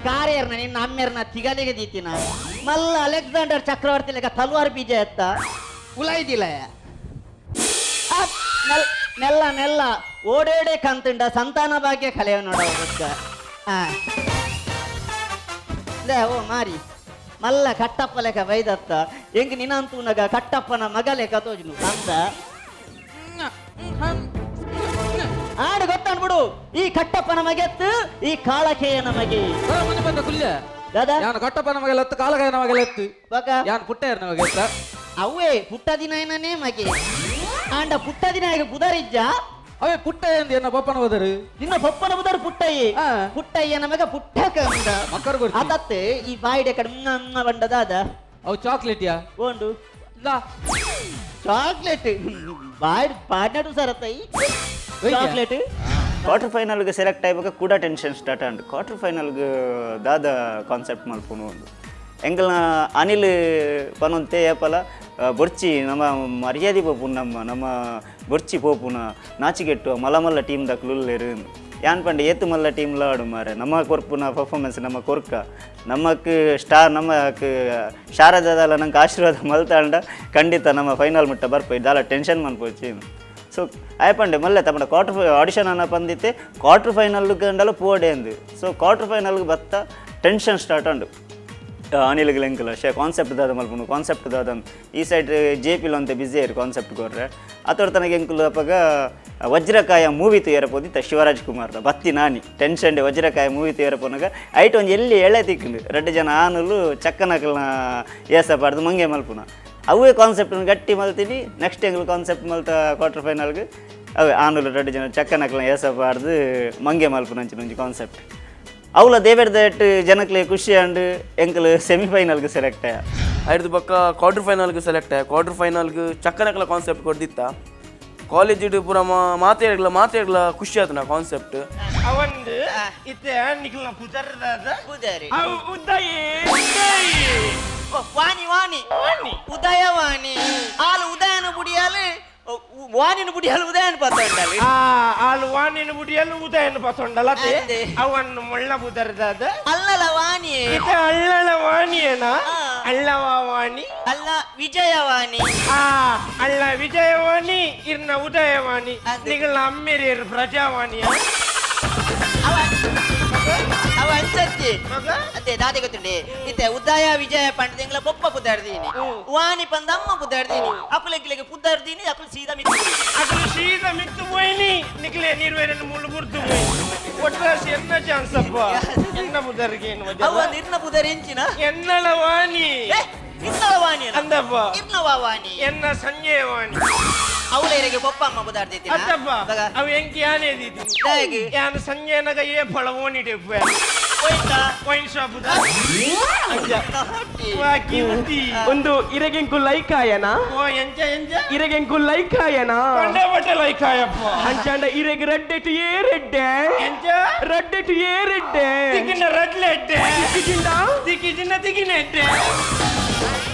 ಕಾರೇರ್ನ ನಿನ್ನ ಅಮ್ಮೇರ್ನ ತಿಗಲಿಗೆ ದೀತಿನ ಮಲ್ಲ ಅಲೆಕ್ಸಾಂಡರ್ ಚಕ್ರವರ್ತಿ ಲೆಕ್ಕ ತಲ್ವಾರ್ ಬೀಜ ಎತ್ತ ಉಲಾಯ್ದಿಲ್ಲ ಮೆಲ್ಲ ಮೆಲ್ಲ ಓಡೇಡೆ ಕಂತುಂಡ ಸಂತಾನ ಭಾಗ್ಯ ಕಲೆಯ ನೋಡ ಓ ಮಾರಿ ಮಲ್ಲ ಕಟ್ಟಪ್ಪ ಲೆಕ್ಕ ಬೈದತ್ತ ಎಂಗ್ ನಿನಂತೂನಗ ಕಟ್ಟಪ್ಪನ ಮಗ ಲೆಕ್ಕ ತೋಜುನು ಅಂತ ಆಡು ಗೊತ್ತನ್ಬಿಡು ಈ ಕಟ್ಟಪ್ಪನ ಮಗೆತ್ತು ಈ ಕಾಳಕೇಯನ ಮಗೆ ದಾದಾ ಯಾನ್ ಕಟ್ಟಪ್ಪನ ಮಗೆಲತ್ತು ಕಾಲಕಾಯನ ಮಗೆಲತ್ತು ಬಕ ಯಾನ್ ಪುಟ್ಟೆಯರ್ನ ಮಗೆತ್ತ ಅವೇ ಪುಟ್ಟ ದಿನ ಏನನೇ ಮಗೆ ಆಂಡ ಪುಟ್ಟ ದಿನ ಪುದರಿಜ್ಜ ಅವೇ ಪುಟ್ಟ ಎಂದು ಎನ್ನ ಪಪ್ಪನ ಬದರು ನಿನ್ನ ಪಪ್ಪನ ಬುದರ್ ಪುಟ್ಟಯ್ಯ ಪುಟ್ಟಯ್ಯ ನಮಗ ಪುಟ್ಟ ಕಂದ ಮಕ್ಕಳು ಕೊಡ್ತಿ. ಅದತ್ತೆ ಈ ಬಾಯಿಡೆ ಕಡೆ ಅಮ್ಮ ಬಂಡದಾದ ಅವು ಚಾಕ್ಲೇಟಿಯಾ ಓಂಡು ಚಾಕ್ಲೇಟ್ ಬಾಯ್ ಪಾಡ್ನಡು ಸರತ್ತೈ ಚಾಕ್ಲೇಟ್ ಕ್ವಾರ್ಟರ್ ಫೈನಲ್ಗೆ ಸೆಲೆಕ್ಟ್ ಆಯ್ಬೇಕ ಕೂಡ ಟೆನ್ಷನ್ ಸ್ಟಾರ್ಟ್ ಆಂಡ್ ಕ್ವಾರ್ಟರ್ ಫೈನಲ್ಗೆ ದಾದ ಕಾನ್ಸೆಪ್ಟ್ ಮಲ್ಪುನು ಒಂದು ಎಂಕಲ್ನ ಅನಿಲ್ ಪನೊಂತೆ ಏಪಲ ಬೊರ್ಚಿ ನಮ್ಮ ಮರ್ಯಾದೆ ಪೋಪುನ ನಮ್ಮ ನಮ್ಮ ಬೊರ್ಚಿ ಪೋಪುನ ನಾಚಿಗೆಟ್ಟು ಮಲ್ಲ ಮಲ್ಲ ಟೀಮ್ ದಕ್ಲು ಯಾನ್ ಪಂಡ ಏತು ಮಲ್ಲ ಟೀಮ್ ಲಾಡು ಮಾರೆ ನಮ್ಮ ಕೊರ್ಪುನ ಪರ್ಫಾರ್ಮೆನ್ಸ್ ನಮ್ಮ ಕೊರ್ಕ ನಮ್ಮಕ್ಕೆ ಸ್ಟಾರ್ ನಮ್ಮಕ್ಕೆ ಶಾರದಾದಲ್ಲ ನಂಗೆ ಆಶೀರ್ವಾದ ಮಲ್ತಾಂಡ ಖಂಡಿತ ನಮ್ಮ ಫೈನಲ್ ಮುಟ್ಟ ಬರ್ಪೋ ದಾಲ ಟೆನ್ಷನ್ ಮನ್ಪೋಚಿ. ಸೊ ಆಯಪಂಡೆ ಮಲ್ಲೆ ತಮ್ಮಡ ಕ್ವಾರ್ಟರ್ ಆಡಿಷನ್ ಅನ್ನ ಬಂದಿತ್ತೆ ಕ್ವಾರ್ಟರ್ ಫೈನಲ್ ಗಂಡಲ ಪೋಡೆ ಅಂದು. ಸೊ ಕ್ವಾರ್ಟರ್ ಫೈನಲ್ಗೆ ಬತ್ತ ಟೆನ್ಷನ್ ಸ್ಟಾರ್ಟ್ ಅಂಡು ಅನಿಲ್ ಎಂಕಲ ಶೇ ಕಾನ್ಸೆಪ್ಟ್ ದಾದ ಮಲ್ಪುನು ಕಾನ್ಸೆಪ್ಟ್ ದಾದ ಈ ಸೈಡ್ ಜೆ ಪಿಲ್ ಅಂತೆ ಬಿಸಿ ಇರು ಕಾನ್ಸೆಪ್ಟ್ ಕೊರ್ರೆ ಅತೋರ್ ತನಗೆ ಎಂಕುಲು ಅಪಗ ವಜ್ರಕಾಯ ಮೂವಿ ತುಯರ ಪೋದಿತ್ತ ಶಿವರಾಜ್ ಕುಮಾರ್ ಬತ್ತಿ ನಾನಿ ಟೆನ್ಷನ್ ವಜ್ರಕಾಯ ಮೂವಿ ತುಯರ ಪೋನಾಗ ಐಟ್ ಒಂಜಿ ಎಲ್ಲಿ ಎಳೆ ತಿಕ್ಕುಂಡು ರಡ್ಡು ಜನ ಆನುಲು ಚಕ್ಕನಕಲ್ನ ಏಸ ಪಾಡ್ದು ಮಂಗೆ ಮಲ್ಪುನ ಅವೇ ಕಾನ್ಸೆಪ್ಟ್ ಗಟ್ಟಿ ಮಲ್ತೀನಿ ನೆಕ್ಸ್ಟ್ ಎಂಗ್ಲು ಕಾನ್ಸೆಪ್ಟ್ ಮಲ್ತ ಕ್ವಾರ್ಟರ್ ಫೈನಲ್ಗೆ ಅವೇ ಆನುಲು ರಡ್ಡು ಜನ ಚಕ್ಕನಕಲ್ನ ಏಸ ಪಾಡ್ದು ಮಂಗೆ ಮಲ್ಪುನ ಅಂಚಿನ ಒಂಜಿ ಕಾನ್ಸೆಪ್ಟ್ ಅವಲ ದೇವೇರ್ದ ಜನಕ್ಲೆ ಖುಷಿ ಅಂಡ್ ಎಂಕಲ್ ಸೆಮಿಫೈನಲ್ಗೆ ಸೆಲೆಕ್ಟ್ ಆಯ ಐದು ಪಕ್ಕ ಕ್ವಾರ್ಟರ್ ಫೈನಲ್ಗೆ ಸೆಲೆಕ್ಟ್ ಆಯ ಕ್ವಾರ್ಟರ್ ಫೈನಲ್ಗೆ ಚಕ್ಕನಕಲ ಕಾನ್ಸೆಪ್ಟ್ ಕೊಡ್ದಿತ್ತ ಕಾಲೇಜ್ ಪೂರ ಮಾತೇರ್ಲ ಮಾತೇರ್ಲ ಖುಷಿ ಆಯ್ತು ನಾ ಕಾನ್ಸೆಪ್ಟ್ ಅವಂದು ಇತ್ತೆ ನಿಖಲ್ನ ಪುದರ್ದಾದ ಪುದರಿ ಅವು ಉದಯ ವಾಣಿ ವಾಣಿ ಉದಯವಾಣಿ ಆಲು ಉದಯನ ಬುಡಿಯಾಲು ವಾಣಿನ ಬುಡಿಯಾಲು ಉದಯನ ಪತ್ತೊಂಡಲು ಆಲು ವಾಣಿನ ಬುಡಿಯಾಲು ಉದಯನ ಪತ್ತೊಂಡಲ ಅಂದೆ. ಅವನ್ ಮುಳ್ಳ ಪುದರ್ದಾದ ಅಲ್ಲಲ ವಾಣಿ ಇತ್ತೆ ಅಳ್ಳಳ ವಾಣಿಯೇನ ಅಳ್ಳವ ವಾಣಿ ಅಲ್ಲ ವಿಜಯವಾಣಿ ಅಳ್ಳ ವಿಜಯವಾಣಿ ಇರ್ನ ಉದಯವಾಣಿ ನಿಗಳ ಅಮ್ಮೇರಿಯರ್ ಪ್ರಜಾವಾಣಿಯ ಅವ ಅವ ಅಂಚತ್ಯ ಅತ್ತೆ ಅತ್ತೆ ದಾದೆ ಗೊತ್ತುಂಡೆ ಇತ್ತೆ ಉದಯ ವಿಜಯ ಪಂಡದ ಎಂಗ್ಲ ಬೊಪ್ಪ ಪುದ್ದಾಡ್ದೀನಿ ವಾಣಿ ಪಂದ ಅಮ್ಮ ಪುದ್ದಾಡ್ದೀನಿ ಅಕುಲೆಂಕ್ಲೆಗೆ ಪುದ್ದಾಡ್ದೀನಿ ಅಕುಲು ಸೀದಾ ಮಿತ್ತು ಅಕುಲು ಸೀದಾ ಮಿತ್ತು ಪೋಯಿನಿ ನಿಕ್ಲೆ ನೀರ್ವೇರನ್ನು ಮುಳ್ಳು ಮುರ್ದು ಪೋಯಿ ಒಟ್ರಾಸಿ ಎನ್ನ ಚಾನ್ಸ್ ಅಪ್ಪ ಎನ್ನ ಪುದರ್ಗೆ ಏನು ಅವ ನಿರ್ನ ಪುದರ್ ಎಂಚಿನ ಎನ್ನಳ ವಾಣಿ ಇನ್ನಳ ವಾಣಿ ಅಂದಪ್ಪ ಇರ್ನವ ವಾಣಿ ಎನ್ನ ಸಂಜಯ ವಾಣಿ ಅವಳೇರಿಗೆ ಬೊಪ್ಪ ಅಮ್ಮ ಪುದಾಡ್ದೀತಿ ಅತ್ತಪ್ಪ ಅವ ಎಂಕಿ ಯಾನೇ ದೀತಿ ಯಾನು ಸಂಜಯನಗ ಏ ಫಳ ಓಣಿಡೆ ಹೋಯ್ತಾ ವೈನ್ ಶಾಪ್ ಒಂದು ಇರೆಗೆಂಕು ಲೈಕ್ ಆಯನಾ ಓ ಎಂಚ ಎಂಚ ಇರೆಗೆಂಕು ಲೈಕ್ ಆಯನಾ ಕಂಡಪಟ್ಟೆ ಲೈಕ್ ಆಯಪ್ಪ ಅಂಚಾಂಡ ಇರೆಗ್ ರಡ್ಡೆಟು ಏ ರೆಡ್ಡೆ ಎಂಚ ರಡ್ಡೆಟು ಏ ರೆಡ್ಡೆ ತಿಕ್ಕಿನ ರಡ್ಲೆಡ್ಡೆ ತಿಕ್ಕಿಜಿಂಡ ತಿಕ್ಕಿಜಿನ ತಿಕ್ಕಿನೆಡ್ಡೆ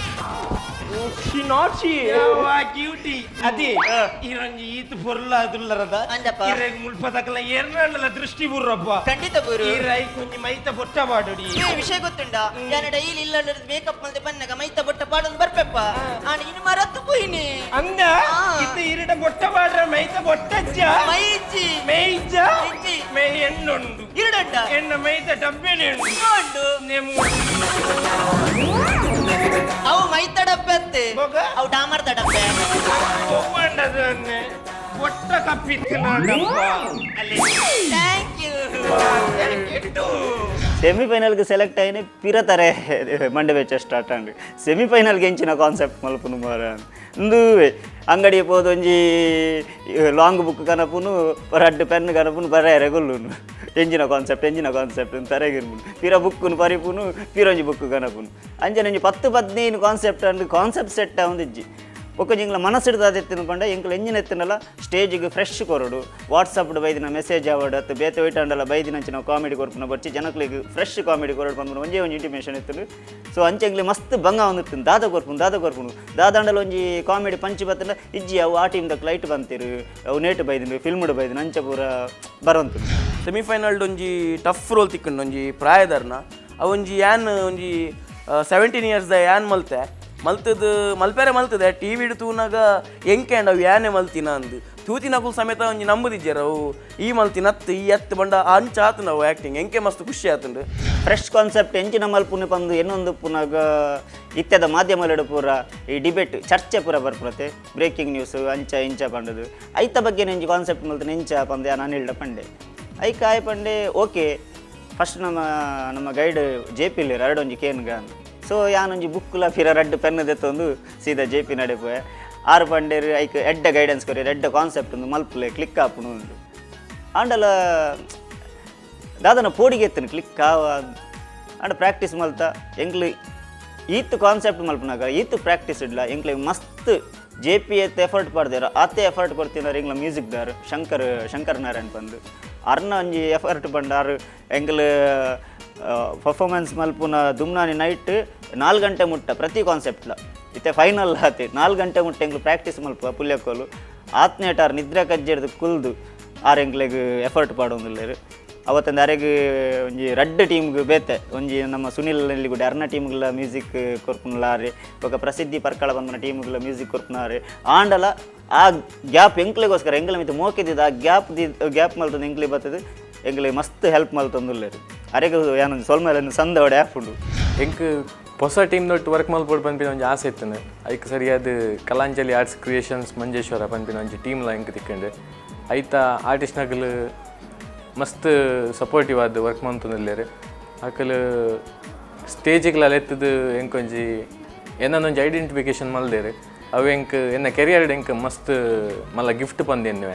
she not she cutie ಅದೇ ಇರಂಜಿ ಈತ್ ಪೊರ್ಲಾದುಲ್ಲರದ ಅಂದಪ್ಪ. ಇರೆಗ್ ಮುಲ್ಪದಕಲ ಎರ್ನಾಂಡಲ ದೃಷ್ಟಿ ಬುರ್ರಪ್ಪ ಖಂಡಿತ ಗುರು ಇರೈ ಕೊಂಜಿ ಮೈತ ಬೊಟ್ಟ ಬಾಡುಡಿ ಈ ವಿಷಯ ಗೊತ್ತುಂಡ ಯಾನ ಡೈಲಿ ಇಲ್ಲ ಮೇಕಪ್ ಮಲ್ದೆ ಬನ್ನಗ ಮೈತ ಬೊಟ್ಟ ಪಾಡೊಂದು ಬರ್ಪೆಪ್ಪ ಆನ ಇನ್ನು ಮರತ್ತು ಪೋಯಿನಿ ಅಂದ ಇತ್ತ ಇರಿಡ ಬೊಟ್ಟ ಬಾಡ್ರ ಮೈತ ಬೊಟ್ಟಜ್ಜ ಮೈಜ್ಜಿ ಮೇಯ್ಜ ಮೆಯ್ಜಿ. ಮೇಯ್ ಎಣ್ಣುಂಡು ಇರಡಂಡ ಎಣ್ಣ ಮೈತ ಡಬ್ಬೆನೆ ಉಂಡು ಉಂಡು ನೆಮ್ಮು ಅವು ಮೈತ ಡಬ್ಬೆ ಅತ್ತೆ ಬೊಗ? ಅವು ಡಾಮರ್ದ ಡಬ್ಬೆ ಒವ್ವಂಡದನ್ನೆ ಬೊಟ್ಟ ಕಪ್ಪಿತ್ತು ನಾಡಪ್ಪ ಅಲ್ಲಿ thank you ಕೆಟ್ಟು ಸೆಮಿಫೈನಲ್ಗೆ ಸೆಲೆಕ್ಟ್ అయిన ಪಿರತರೆ ಮಂಡೆ ಬೆಚ್ಚ ಸ್ಟಾರ್ಟ್ ಅಂಡ್ ಸೆಮಿಫೈನಲ್ಗೆ ಎಂಚಿನ ಕಾನ್ಸೆಪ್ಟ್ ಮಲ್ಪುನು ಮಾರ ಇಂದುವೆ ಅಂಗಡಿ ಪೋದೊಂಜಿ ಲಾಂಗ್ ಬುಕ್ ಕನಪುನು ರಡ್ಡ್ ಪೆನ್ ಕನಪುನು ಬರೆಯರೆ ಗೊಲ್ಲುನು ಎಂಜಿನ ಕಾನ್ಸೆಪ್ಟ್ ಎಂಜಿನ ಕಾನ್ಸೆಪ್ಟ್ ತರೆಗಿರ್ಪುನು ಪಿರ ಬುಕ್ಕುನು ಪರಿಪುನು ಪಿರೊಂಜಿ ಬುಕ್ ಕನಪುನು ಅಂಚನೆ ಒಂಜಿ 10 15 concept and concept set ಆವೊಂದಿಜ್ಜಿ ಬೊಕ್ಕ ಎಂಗ್ಲ ಮನಸ್ಸಿಡ್ದು ಎತ್ತಿನ ಪಂಡ ಎಂಕ್ಲ ಎಂಜಿನ ಎತ್ತಿನಲ್ಲ ಸ್ಟೇಜಿಗೆ ಫ್ರೆಶ್ ಕೊರಡು ವಾಟ್ಸಪ್ ಬೈದಿನ ಮೆಸೇಜ್ ಆವಡು ಅತ್ತು ಬೇತೆ ಒಯ್ಟಾಂಡಲ ಬೈದಿನಂಚಿನ ಕಾಮಿಡಿ ಕೊರ್ಪುನ ಬಚ್ಚಿ ಜನಕ್ಲಿಗೆ ಫ್ರೆಶ್ ಕಾಮಿಡಿ ಕೊರಡು ಪನ್ಪುನ ಒಂಜೇ ಒಂಜಿ ಇಂಟಿಮೇಷನ್ ಇತ್ತು. ಸೊ ಅಂಚೆ ಎಂಗ್ಲಿ ಮಸ್ತ್ ಬಂಗ ಒಂದಿತ್ತು ದಾದ ಕೊರ್ಪುನು ದಾದ ಕೊರ್ಪುನು ದಾದಾಂಡಲ ಒಂಜಿ ಕಾಮಿಡಿ ಪಂಚ್ ಬತ್ತಂಡ ಇಜ್ಜಿ ಅವು ಆ ಟೀಮ್ದ ಲೈಟ್ ಬಂತಿರು ಅವು ನೇಟು ಬೈದಿನ ಫಿಲ್ಮ್ಡ್ ಬೈದಿನ ಅಂಚ ಪೂರ ಬರಂತು. ಸೆಮಿಫೈನಲ್ ಒಂಜಿ ಟಫ್ ರೋಲ್ ತಿಕ್ಕಂಡು ಒಂಜಿ ಪ್ರಾಯದರ್ನ ಅವೊಂಜಿ ಯಾನ್ ಒಂಜಿ 17 ಇಯರ್ಸ್ the ಯಾನ್ ಮಲ್ತೆ ಮಲ್ತದ ಮಲ್ಪೆರೆ ಮಲ್ತದೆ ಟಿ ವಿಡ್ ತೂನಾಗ ಎಂಕೆ ಅಂಡ್ ಅವು ಯಾನೆ ಮಲ್ತಿನ ಅಂದು ತೂತಿನಕುಲು ಸಮೇತ ಒಂಜಿ ನಂಬುದಿಜ್ಜಾರ ಅವು ಈ ಮಲ್ತಿನ ಅತ್ತು ಈ ಅತ್ತು ಬಂಡ ಅಂಚ ಆತು ನಾವು ಆ್ಯಕ್ಟಿಂಗ್ ಎಂಕೆ ಮಸ್ತ್ ಖುಷಿ ಆತುಂಡು. ಫ್ರೆಶ್ ಕಾನ್ಸೆಪ್ಟ್ ಎಂಚಿನ ಮಲ್ಪುನು ಪಂದು ಎನ್ನೊಂದು ಪುನಗ ಇತ್ಯದ ಮಾಧ್ಯಮಲೆಡು ಪೂರ ಈ ಡಿಬೇಟ್ ಚರ್ಚೆ ಪೂರ ಬರ್ಪುರತೆ ಬ್ರೇಕಿಂಗ್ ನ್ಯೂಸ್ ಅಂಚ ಇಂಚ ಪಂಡದು ಐತ ಬಗ್ಗೆ ಎಂಚಿ ಕಾನ್ಸೆಪ್ಟ್ ಮಲ್ತನ ಎಂಚ ಪಂದು ಯಾನ್ ಅನಿಲ್ಡ ಪಂಡೆ ಐಕ ಆಯ್ ಪಂಡೆ ಓಕೆ ಫಸ್ಟ್ ನಮ್ಮ ನಮ್ಮ guide J P ಇಲ್ಲೇರು ಎರಡೊಂಜಿ ಕೇನ್ಗ ಸೊ ಯಾನೊಂಜಿ ಬುಕ್ಕುಲ ಫಿರ ರಡ್ಡ್ ಪೆನ್ ದೆತ್ತೊಂದು ಸೀದಾ ಜೆ ಪಿ ನಡೆಪುವೆ ಆರು ಪಂಡೇರು ಐಕ್ ಎಡ್ಡ ಗೈಡೆನ್ಸ್ ಕೊರಿ ಎಡ್ಡ ಕಾನ್ಸೆಪ್ಟ್ ಒಂದು ಮಲ್ಪುಲೆ ಕ್ಲಿಕ್ ಆಪುನು ಉಂಡು ಆಂಡಲ ದಾದನ ಪೋಡಿಗೆ ಎತ್ತನು ಕ್ಲಿಕ್ ಆವ ಆಂಡ ಪ್ರಾಕ್ಟೀಸ್ ಮಲ್ತ ಎಂಕ್ಲು ಈತ್ ಕಾನ್ಸೆಪ್ಟ್ ಮಲ್ಪುನಾಗ ಈತ್ ಪ್ರಾಕ್ಟೀಸ್ ಇಡ್ಲ ಎಂಕ್ಲೆ ಮಸ್ತ್ ಜೆ ಪಿ ಎತ್ ಎಫರ್ಟ್ ಪಾಡ್ದೇರ ಆತೆ ಎಫರ್ಟ್ ಕೊಡ್ತಿನಾರ ಎಂಗ್ಲ ಮ್ಯೂಸಿಕ್ ದಾರ್ ಶಂಕರ್ ಶಂಕರ್ ನಾರಾಯಣ್ ಬಂದು ಅರ್ನ ಒಂಜಿ ಎಫರ್ಟ್ ಬಂಡಾರು ಎಂಕ್ಲು ಪರ್ಫಾರ್ಮೆನ್ಸ್ ಮಲ್ಪುನ ದುಮ್ನಾನಿ ನೈಟ್ 4 ಗಂಟೆ ಮುಟ್ಟ ಪ್ರತಿ ಕಾನ್ಸೆಪ್ಟ್ಲ ಇತ್ತೆ ಫೈನಲ್ ಆತಿ 4 ಗಂಟೆ ಮುಟ್ಟ ಎಂಕ್ಲು ಪ್ರಾಕ್ಟೀಸ್ ಮಲ್ಪ ಪುಲ್ಯಕೋಲು ಆತ್ನೇಟಾರ್ ನಿದ್ರೆ ಕಜ್ಜೆಡ್ದು ಕುಲ್ದು ಆರ್ ಎಂಕ್ಲೆಗ್ ಎಫರ್ಟ್ ಪಾಡೊಂದುಲ್ಲೆರ್ ಅವತ್ತೊಂದು ಅರೆಗ್ ಒಂಜಿ ರಡ್ಡ್ ಟೀಮ್ಗ್ ಬೇತೆ ಒಂಜಿ ನಮ್ಮ ಸುನಿಲ್ ನೆಲ್ಲಿಗುಡಿ ಅರ್ನ ಟೀಮ್ಗಳ ಮ್ಯೂಸಿಕ್ ಕೊರ್ಪುನಲಾರೆ ಬೊಕ ಪ್ರಸಿದ್ಧಿ ಪರ್ಕಳ ಬಂದನ ಟೀಮ್ಗಳ ಮ್ಯೂಸಿಕ್ ಕೊರ್ಪುನಾರೆ ಆಂಡಲ ಆ ಗ್ಯಾಪ್ ಎಂಕ್ಲೆಗೋಸ್ಕರ ಎಂಕ್ಲ ಮಿತ್ತ ಮೋಕಿದ್ದಿದ್ದು ಆ ಗ್ಯಾಪ್ the gap ಮಲ್ತೊಂದು ಎಂಕ್ಲೆ ಬರ್ತದೆ ಎಂಕ್ಲೆ ಮಸ್ತ್ ಹೆಲ್ಪ್ ಮಲ್ತೊಂದುಲ್ಲೆರ್ ಅರೆಗ್ ಯಾನೊಂಜಿ ಸೊಲ್ಮೆಲ ಸಂದವಡೆ ಆಪುಂಡು. ಎಂಕ್ ಹೊಸ ಟೀಮ್ ದೊಟ್ಟು ವರ್ಕ್ ಮಲ್ಪೊಡು ಪನ್ಪಿನ ಒಂಜಿ ಆಸೆ ಇತ್ತುಂಡು ಐಕ್ ಸರಿಯಾದ ಕಲಾಂಜಲಿ ಆರ್ಟ್ಸ್ ಕ್ರಿಯೇಷನ್ಸ್ ಮಂಜೇಶ್ವರ ಪನ್ಪಿನ ಒಂಜಿ ಟೀಮ್ಲ ಎಂಕ್ ತಿಕ್ಕಂಡು ಐತ ಆರ್ಟಿಸ್ಟ್ನಗಲು ಮಸ್ತ್ ಸಪೋರ್ಟಿವ್ ಆದ್ ವರ್ಕ್ ಮಲ್ತೊಂದುಲ್ಲೆರ್ ಅಕಲ್ ಸ್ಟೇಜಿಗ್ಲ ಲೆತ್ತದು ಎಂಕೊಂಜಿ ಏನನ್ನೊಂಜಿ ಐಡೆಂಟಿಫಿಕೇಷನ್ ಮಲ್ದೆರ್ ಅವು ಎಂಕ್ ಎನ್ನ ಕೆರಿಯರ್ಡ್ ಎಂಕ್ ಮಸ್ತ್ ಮಲ್ಲ gift ಪಂದೇನು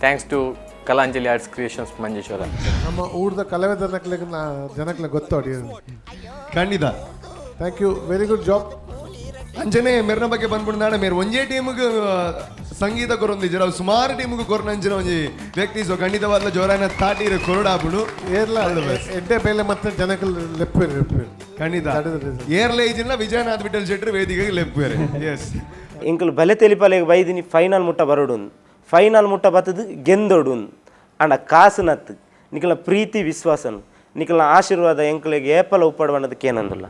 thanks to Kalanjali arts creations Manjeshwar. ನಮ್ಮ ಊರ್ದ ಕಲಾವಿದನಕ್ಲೆಗ್ ಜನಕ್ಲೆ ಗೊತ್ತು ಖಂಡಿತ thank you very good job. ಅಂಚನೆ ಮೆರ್ನ ಬಗ್ಗೆ ಬಂದ್ಬಿಡ್ನಾಡ ಮೇರ್ ಒಂಜೇ ಟೀಮ್ಗೆ ಸಂಗೀತ ಕೊರೊಂದಿಜ್ಜರ ಅವು ಸುಮಾರು ಟೀಮ್ಗೆ ಕೊರನಂಚಿನ ಒಂಜಿ ವ್ಯಕ್ತಿ ಸೊ ಖಂಡಿತವಾದ ಜೋರಾನ ತಾಟಿರ ಕೊರಡಾಪುಡು ಏರ್ಲ ಎಡ್ಡೆ ಬೇಲೆ ಮತ್ತೆ ಜನಕ್ಕೆ ಲೆಪ್ಪೇರು ಖಂಡಿತ ಏರ್ಲ ಈಜಿನ ವಿಜಯನಾಥ್ ವಿಠಲ್ ಶೆಟ್ಟರ್ ವೇದಿಕೆಗೆ ಲೆಪ್ಪೇರು. ಎಸ್ ಎಂಕುಲು ಬಲೆ ತೆಲಿಪಲೆಗ್ ಬೈದಿನಿ ಫೈನಲ್ ಮುಟ್ಟ ಬರೋಡು ಫೈನಲ್ ಮುಟ್ಟ ಬತ್ತದು ಗೆಂದೊಡು ಅಂಡ ಕಾಸು ನತ್ತು ನಿಕಲ ಪ್ರೀತಿ ವಿಶ್ವಾಸನು ನಿಕಲ ಆಶೀರ್ವಾದ ಎಂಕುಲೆಗ್ ಏಪಲ ಉಪ್ಪಡುವನ್ನದಕ್ಕೆ ಏನಂದಿಲ್ಲ.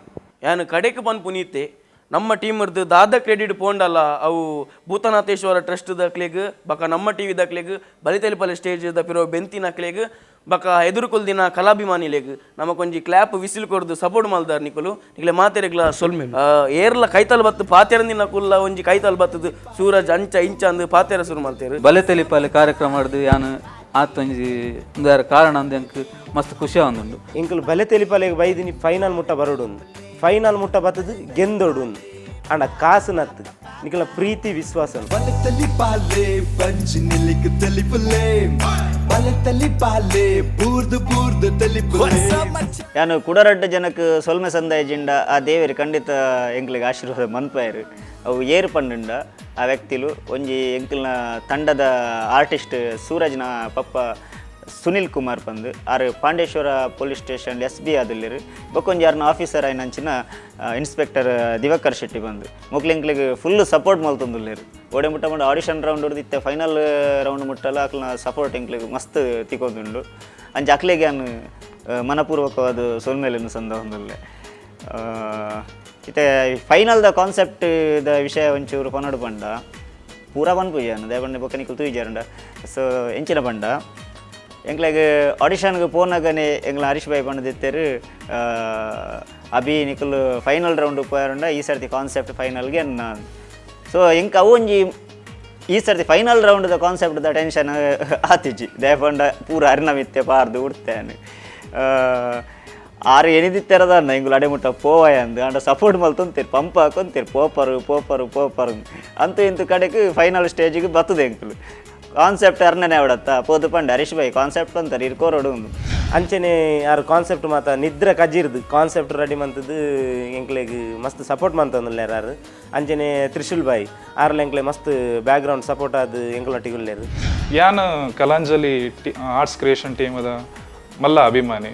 ಯಾನು ಕಡೆಗೆ ಪನ್ಪುನೀತೆ ನಮ್ಮ ಟೀಮರ್ದು ದಾದ ಕ್ರೆಡಿಟ್ ಪೋಂಡಲ್ಲ ಅವು ಭೂತನಾಥೇಶ್ವರ ಟ್ರಸ್ಟ್ ದಕ್ಲೆಗ್ ಬಕ ನಮ್ಮ ಟಿ ವಿ ದಕ್ಲೆಗ್ ಬಲಿತೆಲಿಪಲೆ ಸ್ಟೇಜ್ the ಪಿರೋ ಬೆಂತಿನ ಕ್ಲೆಗ್ ಬಕ ಎದುರುಕೊಲ್ದಿನ ಕಲಾಭಿಮಾನಿಲೆಗ್ ನಮಕೊಂಜಿ ಕ್ಲಾಪ್ ವಿಸಿಲ್ ಕೊರ್ದು ಸಪೋರ್ಟ್ ಮಲ್ದಾರ್ ನಿಕುಲು ನಿಕ್ಲೆ ಮಾತೆರೆಗ್ಲ ಸೊಲ್ಮೆ. ಏರ್ಲ ಕೈತಲ್ ಬತ್ತು ಪಾತೆರಂದಿನ ಕುಲ್ಲ ಒಂಜಿ ಕೈತಲ್ ಬತ್ತದು ಸೂರಜ್ ಅಂಚ ಇಂಚ ಅಂದ್ ಪಾತೆರ ಶುರು ಮಲ್ತೇರು. ಬಲೆ ತೆಲಿಪಾಲೆ ಕಾರ್ಯಕ್ರಮ ಆಡ್ದು ಯಾನ್ ಆತೊಂಜಿ ಉಂದು ಕಾರಣ ಅಂದ್ ಎಂಕ್ ಮಸ್ತ್ ಖುಷಿ ಆವೊಂದುಂಡು. ಎಂಕುಲು ಬಲೆ ತೆಲಿಪಾಲೆಗ್ ಬೈದಿನಿ ಫೈನಲ್ ಮುಟ್ಟ ಬರೋಡು, ಫೈನಲ್ ಮುಟ್ಟ ಬತ್ತದು ಗೆಂದೊಡು ಅಂಡ ಕಾಸು ನತ್ತು ನಿಕಲ ಪ್ರೀತಿ ವಿಶ್ವಾಸ. ಯಾನು ಕುಡರಡ್ಡ ಜನಕ್ಕೆ ಸೊಲ್ಮೆ ಸಂದಾಯ ಜಿಂಡ ಆ ದೇವರು ಖಂಡಿತ ಎಂಕ್ಲಿಗೆ ಆಶೀರ್ವಾದ ಮನ್ಪಾಯರು. ಅವು ಏರು ಪಂಡುಂಡ ಆ ವ್ಯಕ್ತಿಲು ಒಂಜಿ ಎಂಕ್ಲಿನ ತಂಡದ ಆರ್ಟಿಸ್ಟ್ ಸೂರಜ್ನ ಪಪ್ಪ ಸುನಿಲ್ ಕುಮಾರ್ ಪಂದು ಆರು Pandeshwar police station S B ಆದುಲ್ಲೇರು. ಬೊಕ್ಕೊಂಜಿ ಆರ್ನ ಆಫೀಸರ್ ಆಯ್ನಂಚಿನ ಇನ್ಸ್ಪೆಕ್ಟರ್ ದಿವಾಕರ್ ಶೆಟ್ಟಿ ಬಂದು ಮೊಕ್ಲು ಫುಲ್ ಸಪೋರ್ಟ್ ಮಲ್ತೊಂದುಲ್ಲೇರು. ಓಡೆ ಮುಟ್ಟ ಮಂಡ ಆಡಿಷನ್ ರೌಂಡ್ ಹೊಡೆದಿತ್ತೆ ಫೈನಲ್ ರೌಂಡ್ ಮುಟ್ಟಲ್ಲ ಅಕ್ಲನ ಸಪೋರ್ಟ್ ಎಂಕ್ಲಿಗೆ ಮಸ್ತ್ ತಿಕ್ಕೊಂದುಂಡು. ಅಂಚ ಅಕ್ಲೆಗೆ ಯಾನ್ ಮನಪೂರ್ವಕವಾದ ಸೊಲ್ಮೆಲೆನ್ ಸಂದ ಹೊಂದುಲ್ಲೆ. ಇತ್ತೆ ಫೈನಲ್ದ ಕಾನ್ಸೆಪ್ಟ್ the ವಿಷಯ ಒಂಚೂರು ಪನೊಡು ಪಂಡ ಪೂರ ಪನ್ಪುಜಿ ದೇಪಂಡೆ ಬೊಕ್ಕ ನಿಕುಲು ತೂಯಿಜಾರಂಡ. ಸೊ ಎಂಚಿನ ಪಂಡ ಎಂಕ್ಲೆಗ್ ಆಡಿಷನ್ಗೆ ಪೋನಾಗನೆ ಎಂಗ್ಲ ಹರೀಶ್ ಬಾಯ್ ಪಂಡದಿತ್ತೇರು ಅಭಿ ನಿಕುಲು ಫೈನಲ್ ರೌಂಡ್ ಪೋಯಾರಂಡ ಈ ಸರ್ತಿ ಕಾನ್ಸೆಪ್ಟ್ ಫೈನಲ್ಗೆ ಅನ್ನ. ಸೊ ಎಂಕ್ ಅವು ಒಂಜಿ ಈ ಸರ್ತಿ ಫೈನಲ್ ರೌಂಡ್ದ ಕಾನ್ಸೆಪ್ಟ್ದ ಟೆನ್ಷನ್ ಆತಿಜಿ ದೇಪಂಡ ಪೂರ ಅರಿನಮಿತ್ತೆ ಪಾರ್ದು ಉಡ್ತೇನೆ ಆರು ಎನಿದಿತ್ತೆರದನ್ನ ಎಂಗುಲು ಅಡೆ ಮುಟ್ಟ ಪೋವಾಯ ಅಂದು ಅಂಡ ಸಪೋರ್ಟ್ ಮಲ್ತೊಂತೀರು ಪಂಪ್ ಹಾಕೊಂತೀರು ಪೋಪರು ಪೋಪರು ಪೋಪರು ಅಂತೂ ಇಂತು ಕಡೆಗೆ ಫೈನಲ್ ಸ್ಟೇಜಿಗೆ ಬರ್ತದೆ ಎಂಕುಲು. ಕಾನ್ಸೆಪ್ಟ್ ಅರ್ಣನೆ ಅವಡತ್ತ ಪೋದು ಪಂಡ ಹರೀಶ್ ಭಾಯ್ ಕಾನ್ಸೆಪ್ಟ್ ಅಂತಾರೆ ಇರ್ಕೋರೋಡು. ಅಂಚನೆ ಆರು ಕಾನ್ಸೆಪ್ಟ್ ಮಾತ ನಿದ್ರೆ ಕಜಿರ್ದು ಕಾನ್ಸೆಪ್ಟ್ ರೆಡಿ ಮಂತದ್ದು ಎಂಕ್ಲೆಗ್ ಮಸ್ತ್ ಸಪೋರ್ಟ್ ಮಂತಂದುಲ್ಲೇರು ಆರು. ಅಂಚನೆ ತ್ರಿಶೂಲ್ ಬಾಯ್ ಆರ್ಲ ಎಂಕ್ಲೆ ಮಸ್ತ್ ಬ್ಯಾಕ್ಗ್ರೌಂಡ್ ಸಪೋರ್ಟ್ ಆದ್ ಎಂಕ್ಲೊಟ್ಟಿಗೆ ಉಲ್ಲೇರು. ಯಾನ್ ಕಲಾಂಜಲಿ ಆರ್ಟ್ಸ್ ಕ್ರಿಯೇಷನ್ ಟೀಮದ ಮಲ್ಲ ಅಭಿಮಾನಿ.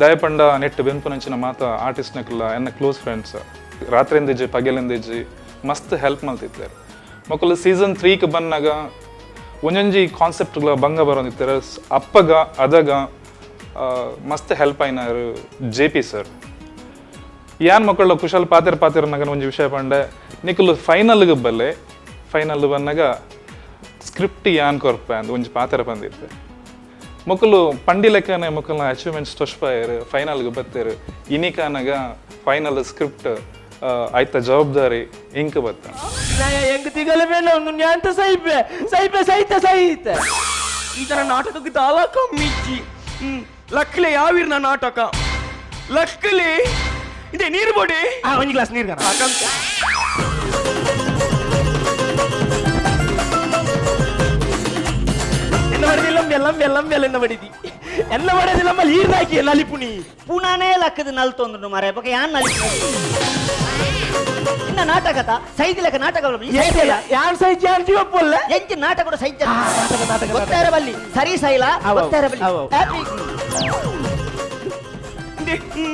ದಯಪಂಡ ನೆಟ್ ಬೆನ್ಪುನಂಚಿನ ಮಾತ ಆರ್ಟಿಸ್ಟ್ ನಕುಲ ಎನ್ನ ಕ್ಲೋಸ್ ಫ್ರೆಂಡ್ಸ್ ರಾತ್ರಿಂದಿಜ್ಜಿ ಪಗೆಲಿಂದಿಜ್ಜಿ ಮಸ್ತ್ ಹೆಲ್ಪ್ ಮಲ್ತಿದ್ದಾರೆ. ಮೊಕಲು ಸೀಸನ್ 3ಕ್ ಬಂದಾಗ ಒಂಜೊಂಜಿ ಕಾನ್ಸೆಪ್ಟ್ಗಳ ಭಂಗ ಬರೋದಿತ್ತಾರೆ ಅಪ್ಪಗ ಅದಗ ಮಸ್ತ್ ಹೆಲ್ಪ್ ಆಯ್ನಾರು ಜೆ ಪಿ ಸರ್. ಯಾನ್ ಮಕ್ಕಳ ಕುಶಲ್ ಪಾತೆರ್ ಪಾತೆರ್ ನಗನ ಒಂಜಿ ವಿಷಯ ಪಂಡೆ ನಿಕುಲು ಫೈನಲ್ಗೆ ಬಲ್ಲೆ ಫೈನಲ್ ಬಂದಾಗ ಸ್ಕ್ರಿಪ್ಟ್ ಯಾನ್ ಕೊರ್ಪೆ ಅಂದ್ ಒಂಜಿ ಪಾತೆರ ಬಂದಿತ್ತೆ. ಮೊಕಲು ಪಂಡಿ ಲೆಕ್ಕನೆ ಮೊಕಲ್ನ ಅಚೀವ್ಮೆಂಟ್ಸ್ ತೊಷ್ಪಾಯರು ಫೈನಲ್ಗೆ ಬತ್ತೇರು ಇನಿಕಾನಗ ಫೈನಲ್ ಸ್ಕ್ರಿಪ್ಟ್ ಆಯ್ತ ಜವಾಬ್ದಾರಿ ಇಂಕ್ ಬತ್ತ. ಹೆಂಗ್ ತಿಗಲ ಅಂತ ಸೈಪೆ ಸೈಪೆ ಸೈತ ಸೈತ ಈ ನಾಟಕಕ್ಕೆ ತಾಲ ಕಮ್ಮಿಚ್ಚಿ ಲಕ್ಲೆ ಯಾವಿರ್ನ ನಾಟಕ ಲಕ್ಲೆ ಇದೆ ನೀರು ಬೋಡಿ ಒಂದು ಗ್ಲಾಸ್ ನೀರು. ಎನ್ನ ಬಡದಿಲ್ಲ ಬೆಲ್ಲಂ ಬೆಲ್ಲಂ ಬೆಲ್ಲ ಬಡಿದಿ ಎಲ್ಲ ಬಡದಿಲ್ಲ ನೀರು ಹಾಕಿ ಎಲ್ಲ ಅಲಿಪುಣಿ ಪುನಾನೇ ಲಕ್ಕದ ನಲ್ತೊಂದು ಮರೆ ಬೊಕ ಯಾನ್ ನಲಿಪು ಇನ್ನ ನಾಟಕತ ಸೈದಿಲಕ ನಾಟಕ ಯಾನ್ ಸೈಜ್ ಯಾನ್ ಜೀವ ಪೊಲ್ಲ ಎಂಚ ನಾಟಕ ಕೂಡ ಸೈಜ್ ನಾಟಕ ಗೊತ್ತಾರ ಬಲ್ಲಿ ಸರಿ ಸೈಲ ಗೊತ್ತಾರ ಬಲ್ಲಿ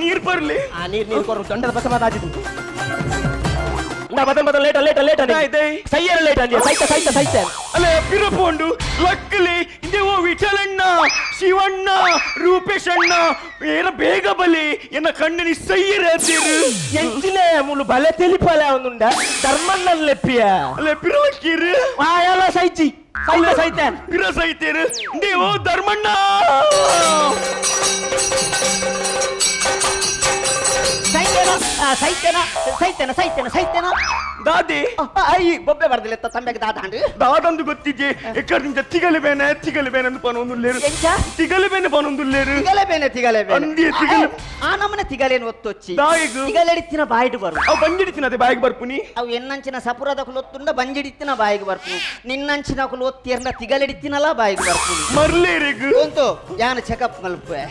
ನೀರ್ ಬರ್ಲಿ ಆ ನೀರ್ ನೀರ್ ಕೊರು ದೊಂಡದ ಬಸವಾದ ಆಜಿದು ಬದನ್ ಬದನ್ ಲೇಟ ಲೇಟ ಲೇಟ ಸೈಯರ ಲೇಟ ಅಂದೆ ಸೈತ ಸೈತ ಸೈತ ಅಲ್ಲ ಪಿರಪೋಂಡು ಲಕ್ಕಲಿ ಇಂದೆ ಓ ವಿಠಲಣ್ಣ ಶಿವಣ್ಣ ರೂಪೇಶ್ ಅಣ್ಣ ಏನ ಬೇಗ ಬಲಿ ಎನ್ನ ಕಣ್ಣಿನ ಸೈಯರ ಅಂತೀರು ಎಂಚಿನ ಮುಳು ಬಲೆ ತಿಳಿಪಲೆ ಅವನುಂಡ ಧರ್ಮಣ್ಣ ಲೆಪ್ಪಿಯ ಅಲ್ಲ ಪಿರಲಕ್ಕಿರು ಆಯಲ ಸೈಚಿ ಸೈತ ಸೈತ ಪಿರ ಸೈತೇರು ಇಂದೆ ಓ ಧರ್ಮಣ್ಣ ಸೈತೇನ ಸೈತೇನ ಸೈತೇನ ಸೈತೇನ ದಾದಿ ಅಯ್ಯ ಬೊಬ್ಬೆ ಬರ್ದಿಲ್ಲ ತಂಬೆಗೆ ದಾದಾಂಡು ದಾದಂದು ಗೊತ್ತಿದ್ದೆ ಎಕ್ಕಡಿಂದ ತಿಗಲೆ ಬೇನೆ ತಿಗಲೆ ಬೇನೆ ಅಂದು ಪನೊಂದುಲ್ಲೇರು ತಿಗಲೆ ಬೇನೆ ಪನೊಂದುಲ್ಲೇರು ತಿಗಲೆ ಬೇನೆ ತಿಗಲೆ ಬೇನೆ ಅಂದಿ ತಿಗಲೆ ಆ ನಮ್ಮನೆ ತಿಗಲೇನು ಒತ್ತೊಚ್ಚಿ ದಾಯಿಗು ತಿಗಲೆಡಿತ್ತಿನ ಬಾಯಿಡು ಬರು ಅವು ಬಂಜಿಡಿತ್ತಿನ ಅದೇ ಬಾಯಿಗೆ ಬರ್ಪುನಿ ಅವು ಎನ್ನಂಚಿನ ಸಪುರದ ಒತ್ತುಂಡ ಬಂಜಿಡಿತ್ತಿನ ಬಾಯಿಗೆ ಬರ್ಪು ನಿನ್ನಂಚಿನ ಕುಲು ಒತ್ತಿರ್ನ ತಿಗಲೆಡಿತ್ತಿನಲ್ಲ ಬಾಯಿಗೆ ಬರ್ಪು ಮರ್ಲೇರಿಗು ಅಂತು ಯಾನ ಚೆಕಪ್ ಮಲ್ಪೆ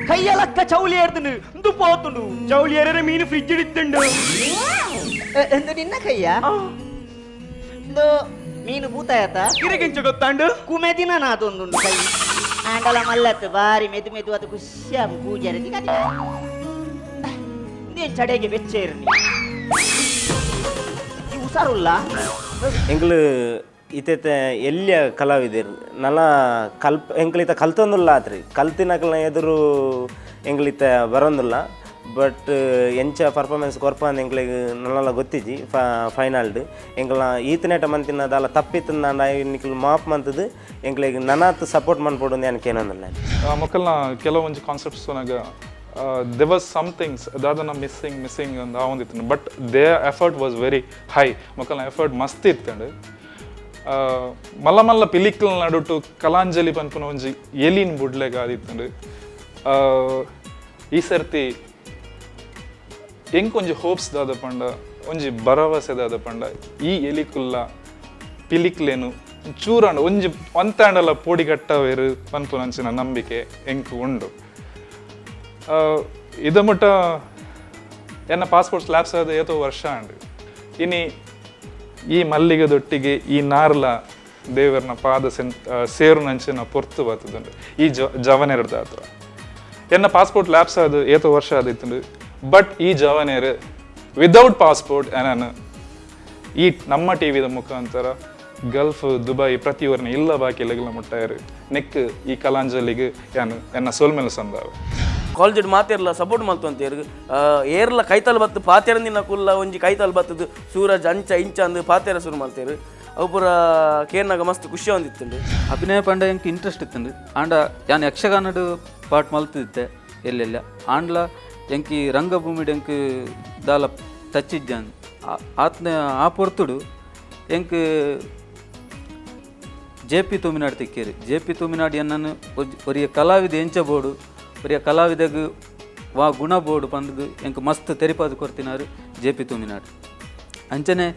ಕೈಯಲಕ್ಕ ಚೌಲಿ ಏರ್ದುಂಡು ಇಂದು ಪೋತುಂಡು ಚೌಲಿ ಏರರೆ ಮೀನು ಫ್ರಿಜ್ ಇಡಿತ್ತುಂಡು ಎಂದು ನಿನ್ನ ಕೈಯ ಇಂದು ಮೀನು ಭೂತಾಯತ ಇರಗೆಂಚ ಗೊತ್ತಾಂಡು ಕುಮೆದಿನ ನಾದೊಂದುಂಡು ಕೈ ಆಂಡಲ ಮಲ್ಲತ್ತು ಬಾರಿ ಮೆದು ಮೆದು ಅದು ಖುಷಿ ಪೂಜಾರಿ ಇಂದೇನು ಚಡೆಗೆ ಬೆಚ್ಚೇರ್ನಿ ಈ ಹುಷಾರುಲ್ಲ ಎಂಕ್ಲು ಇತೇತೆ ಎಲ್ಲಿಯ ಕಲಾವಿದರು ನಲ ಕಲ್ಪ ಎಂಕ್ಲಿತ ಕಲ್ತೊಂದುಲ್ಲ ಆತ್ರಿ ಕಲ್ತಿನಕಲ್ನ ಎದುರು ಎಂಕ್ಲಿತ ಬರೋಂದಿಲ್ಲ. ಬಟ್ ಎಂಚ ಪರ್ಫಾರ್ಮೆನ್ಸ್ ಕೊರ್ಪ ಎಂಕ್ಲೆಗ್ ನಲ್ಲಲ ಗೊತ್ತಿಜ್ಜಿ. ಫೈನಲ್ಡ್ ಎಂಕ್ಲ ಈತನೇಟ ಮಂತಿನ ದಾಲ ತಪ್ಪಿತ್ತಂದಾಂಡ ನಿಕ್ಲು ಮಾಪ್ ಮಂತದು ಎಂಕ್ಲೆಗ್ ನನಾತ್ ಸಪೋರ್ಟ್ ಮನ್ಪೊಡು ಅಂದ್ ಕೇನೊಂದುಲ್ಲ. ಮೊಕಲ್ನ ಕೆಲವೊಂಜಿ ಕಾನ್ಸೆಪ್ಟ್ಸ್ ನಾಗ there was some things ದಾದನ ಮಿಸ್ಸಿಂಗ್ ಮಿಸ್ಸಿಂಗ್ ಅಂದ್ ಆವೊಂದಿತ್ತು, but their effort was very high. ಮೊಕಲ್ನ effort ಮಸ್ತ್ ಇತ್ತಂಡು. ಮಲ್ಲ ಮಲ್ಲ ಪಿಲಿಕ್ಲ ನಡುಟು ಕಲಾಂಜಲಿ ಪನ್ಪುನ ಒಂಜಿ ಎಲಿನ್ ಬುಡ್ಲೆಗ್ ಆದಿತ್ತಂಡು. ಈ ಸರ್ತಿ ಎಂಕೊಂಜಿ ಹೋಪ್ಸ್ ದಾದ ಪಂಡ, ಒಂಜಿ ಭರವಸೆ ದಾದ ಪಂಡ, ಈ ಎಲಿಕುಲ್ಲ ಪಿಲಿಕ್ಲೇನು ಚೂರಾಂಡ ಒಂಜಿ ಒಂತಾಂಡಲ ಪೋಡಿಗಟ್ಟವೇರು ಪನ್ಪುನಂಚಿನ ನಂಬಿಕೆ ಎಂಕು ಉಂಡು. ಇದ ಮುಟ್ಟ ಎನ್ನ ಪಾಸ್ಪೋರ್ಟ್ ಸ್ಲ್ಯಾಪ್ಸ್ ಆದ ಏತೋ ವರ್ಷ ಅಂಡು. ಇನಿ ಈ ಮಲ್ಲಿಗೆದೊಟ್ಟಿಗೆ ಈ ನಾರ್ಲ ದೇವರನ ಪಾದ ಸೇರುನಂಚಿನ ಪೊರ್ತು ಬರ್ತದುಂಡು ಈ ಜವನೆರಡ್ದ ಹತ್ರ. ಎನ್ನ ಪಾಸ್ಪೋರ್ಟ್ ಲ್ಯಾಪ್ಸ್ ಆದ ಏತೋ ವರ್ಷ ಆದಿತ್ತುಂಡು, ಬಟ್ ಈ ಜವನೇರು ವಿದೌಟ್ ಪಾಸ್ಪೋರ್ಟ್ ನಾನು ಈ ನಮ್ಮ ಟಿ ವಿದ ಮುಖಾಂತರ ಗಲ್ಫ್ ದುಬೈ ಪ್ರತಿಯೊರ್ನ ಇಲ್ಲ ಬಾಕಿ ಲಗಲ ಮುಟ್ಟಾಯರು ನೆಕ್ ಈ ಕಲಾಂಜಲಿಗೆ ಯಾನು ಎನ್ನ ಸೊಲ್ಮೆಲ್ ಸಂದಾವ. ಕಾಲೇಜ್ ಮಾತೇರ್ಲ ಸಪೋರ್ಟ್ ಮಲ್ತೊಂತೇರು ಏರ್ಲ ಕೈತಲ್ ಬತ್ತು ಪಾತೆರಂದಿನ ಕುಲ್ಲ ಒಂಜಿ ಕೈತಲ್ ಬತ್ತದು ಸೂರಜ್ ಅಂಚ ಇಂಚ ಅಂದು ಪಾತೆರ ಶುರು ಮಲ್ತೇರು. ಅವು ಪೂರ ಕೇರ್ನಾಗ ಮಸ್ತ್ ಖುಷಿ ಹೊಂದಿತ್ತುಂಡು. ಅಭಿನಯ ಪಂಡ ಎಂಕ್ ಇಂಟ್ರೆಸ್ಟ್ ಇತ್ತುಂಡು. ಆಂಡ ಯಾನ್ ಯಕ್ಷಗಾನಡು ಪಾಠ ಮಲ್ತಿದ್ದೆ ಎಲ್ಲೆಲ್ಲ. ಆಂಡ್ಲ ಎಂಕಿ ರಂಗಭೂಮಿಡ್ ಎಂಕ್ ದಾಲ ಟಚ್ ಇಜ್ಜಾನ್ ಆತ್ನ ಆ ಪೊರ್ತುಡು ಎಂಕ್ ಜೆ ಪಿ ತೂಮಿನಾಡ್ ತಿಕ್ಕೇರಿ. ಜೆ ಪಿ ತೂಮಿನಾಡ್ ಎನ್ನನ್ನು ಒರಿಯ ಕಲಾವಿದ ಎಂಚ ಬೋಡು, ಒರಿಯ ಕಲಾವಿದಗ್ ವಾ ಗುಣ ಬೋಡು ಪಂದ್ ಎಂಕ್ ಮಸ್ತ್ ತೆರಿಪಾದು ಕೊರ್ತಿನಾರು ಜೆ ಪಿ ತೂಮಿನಾಡ್. ಅಂಚನೆ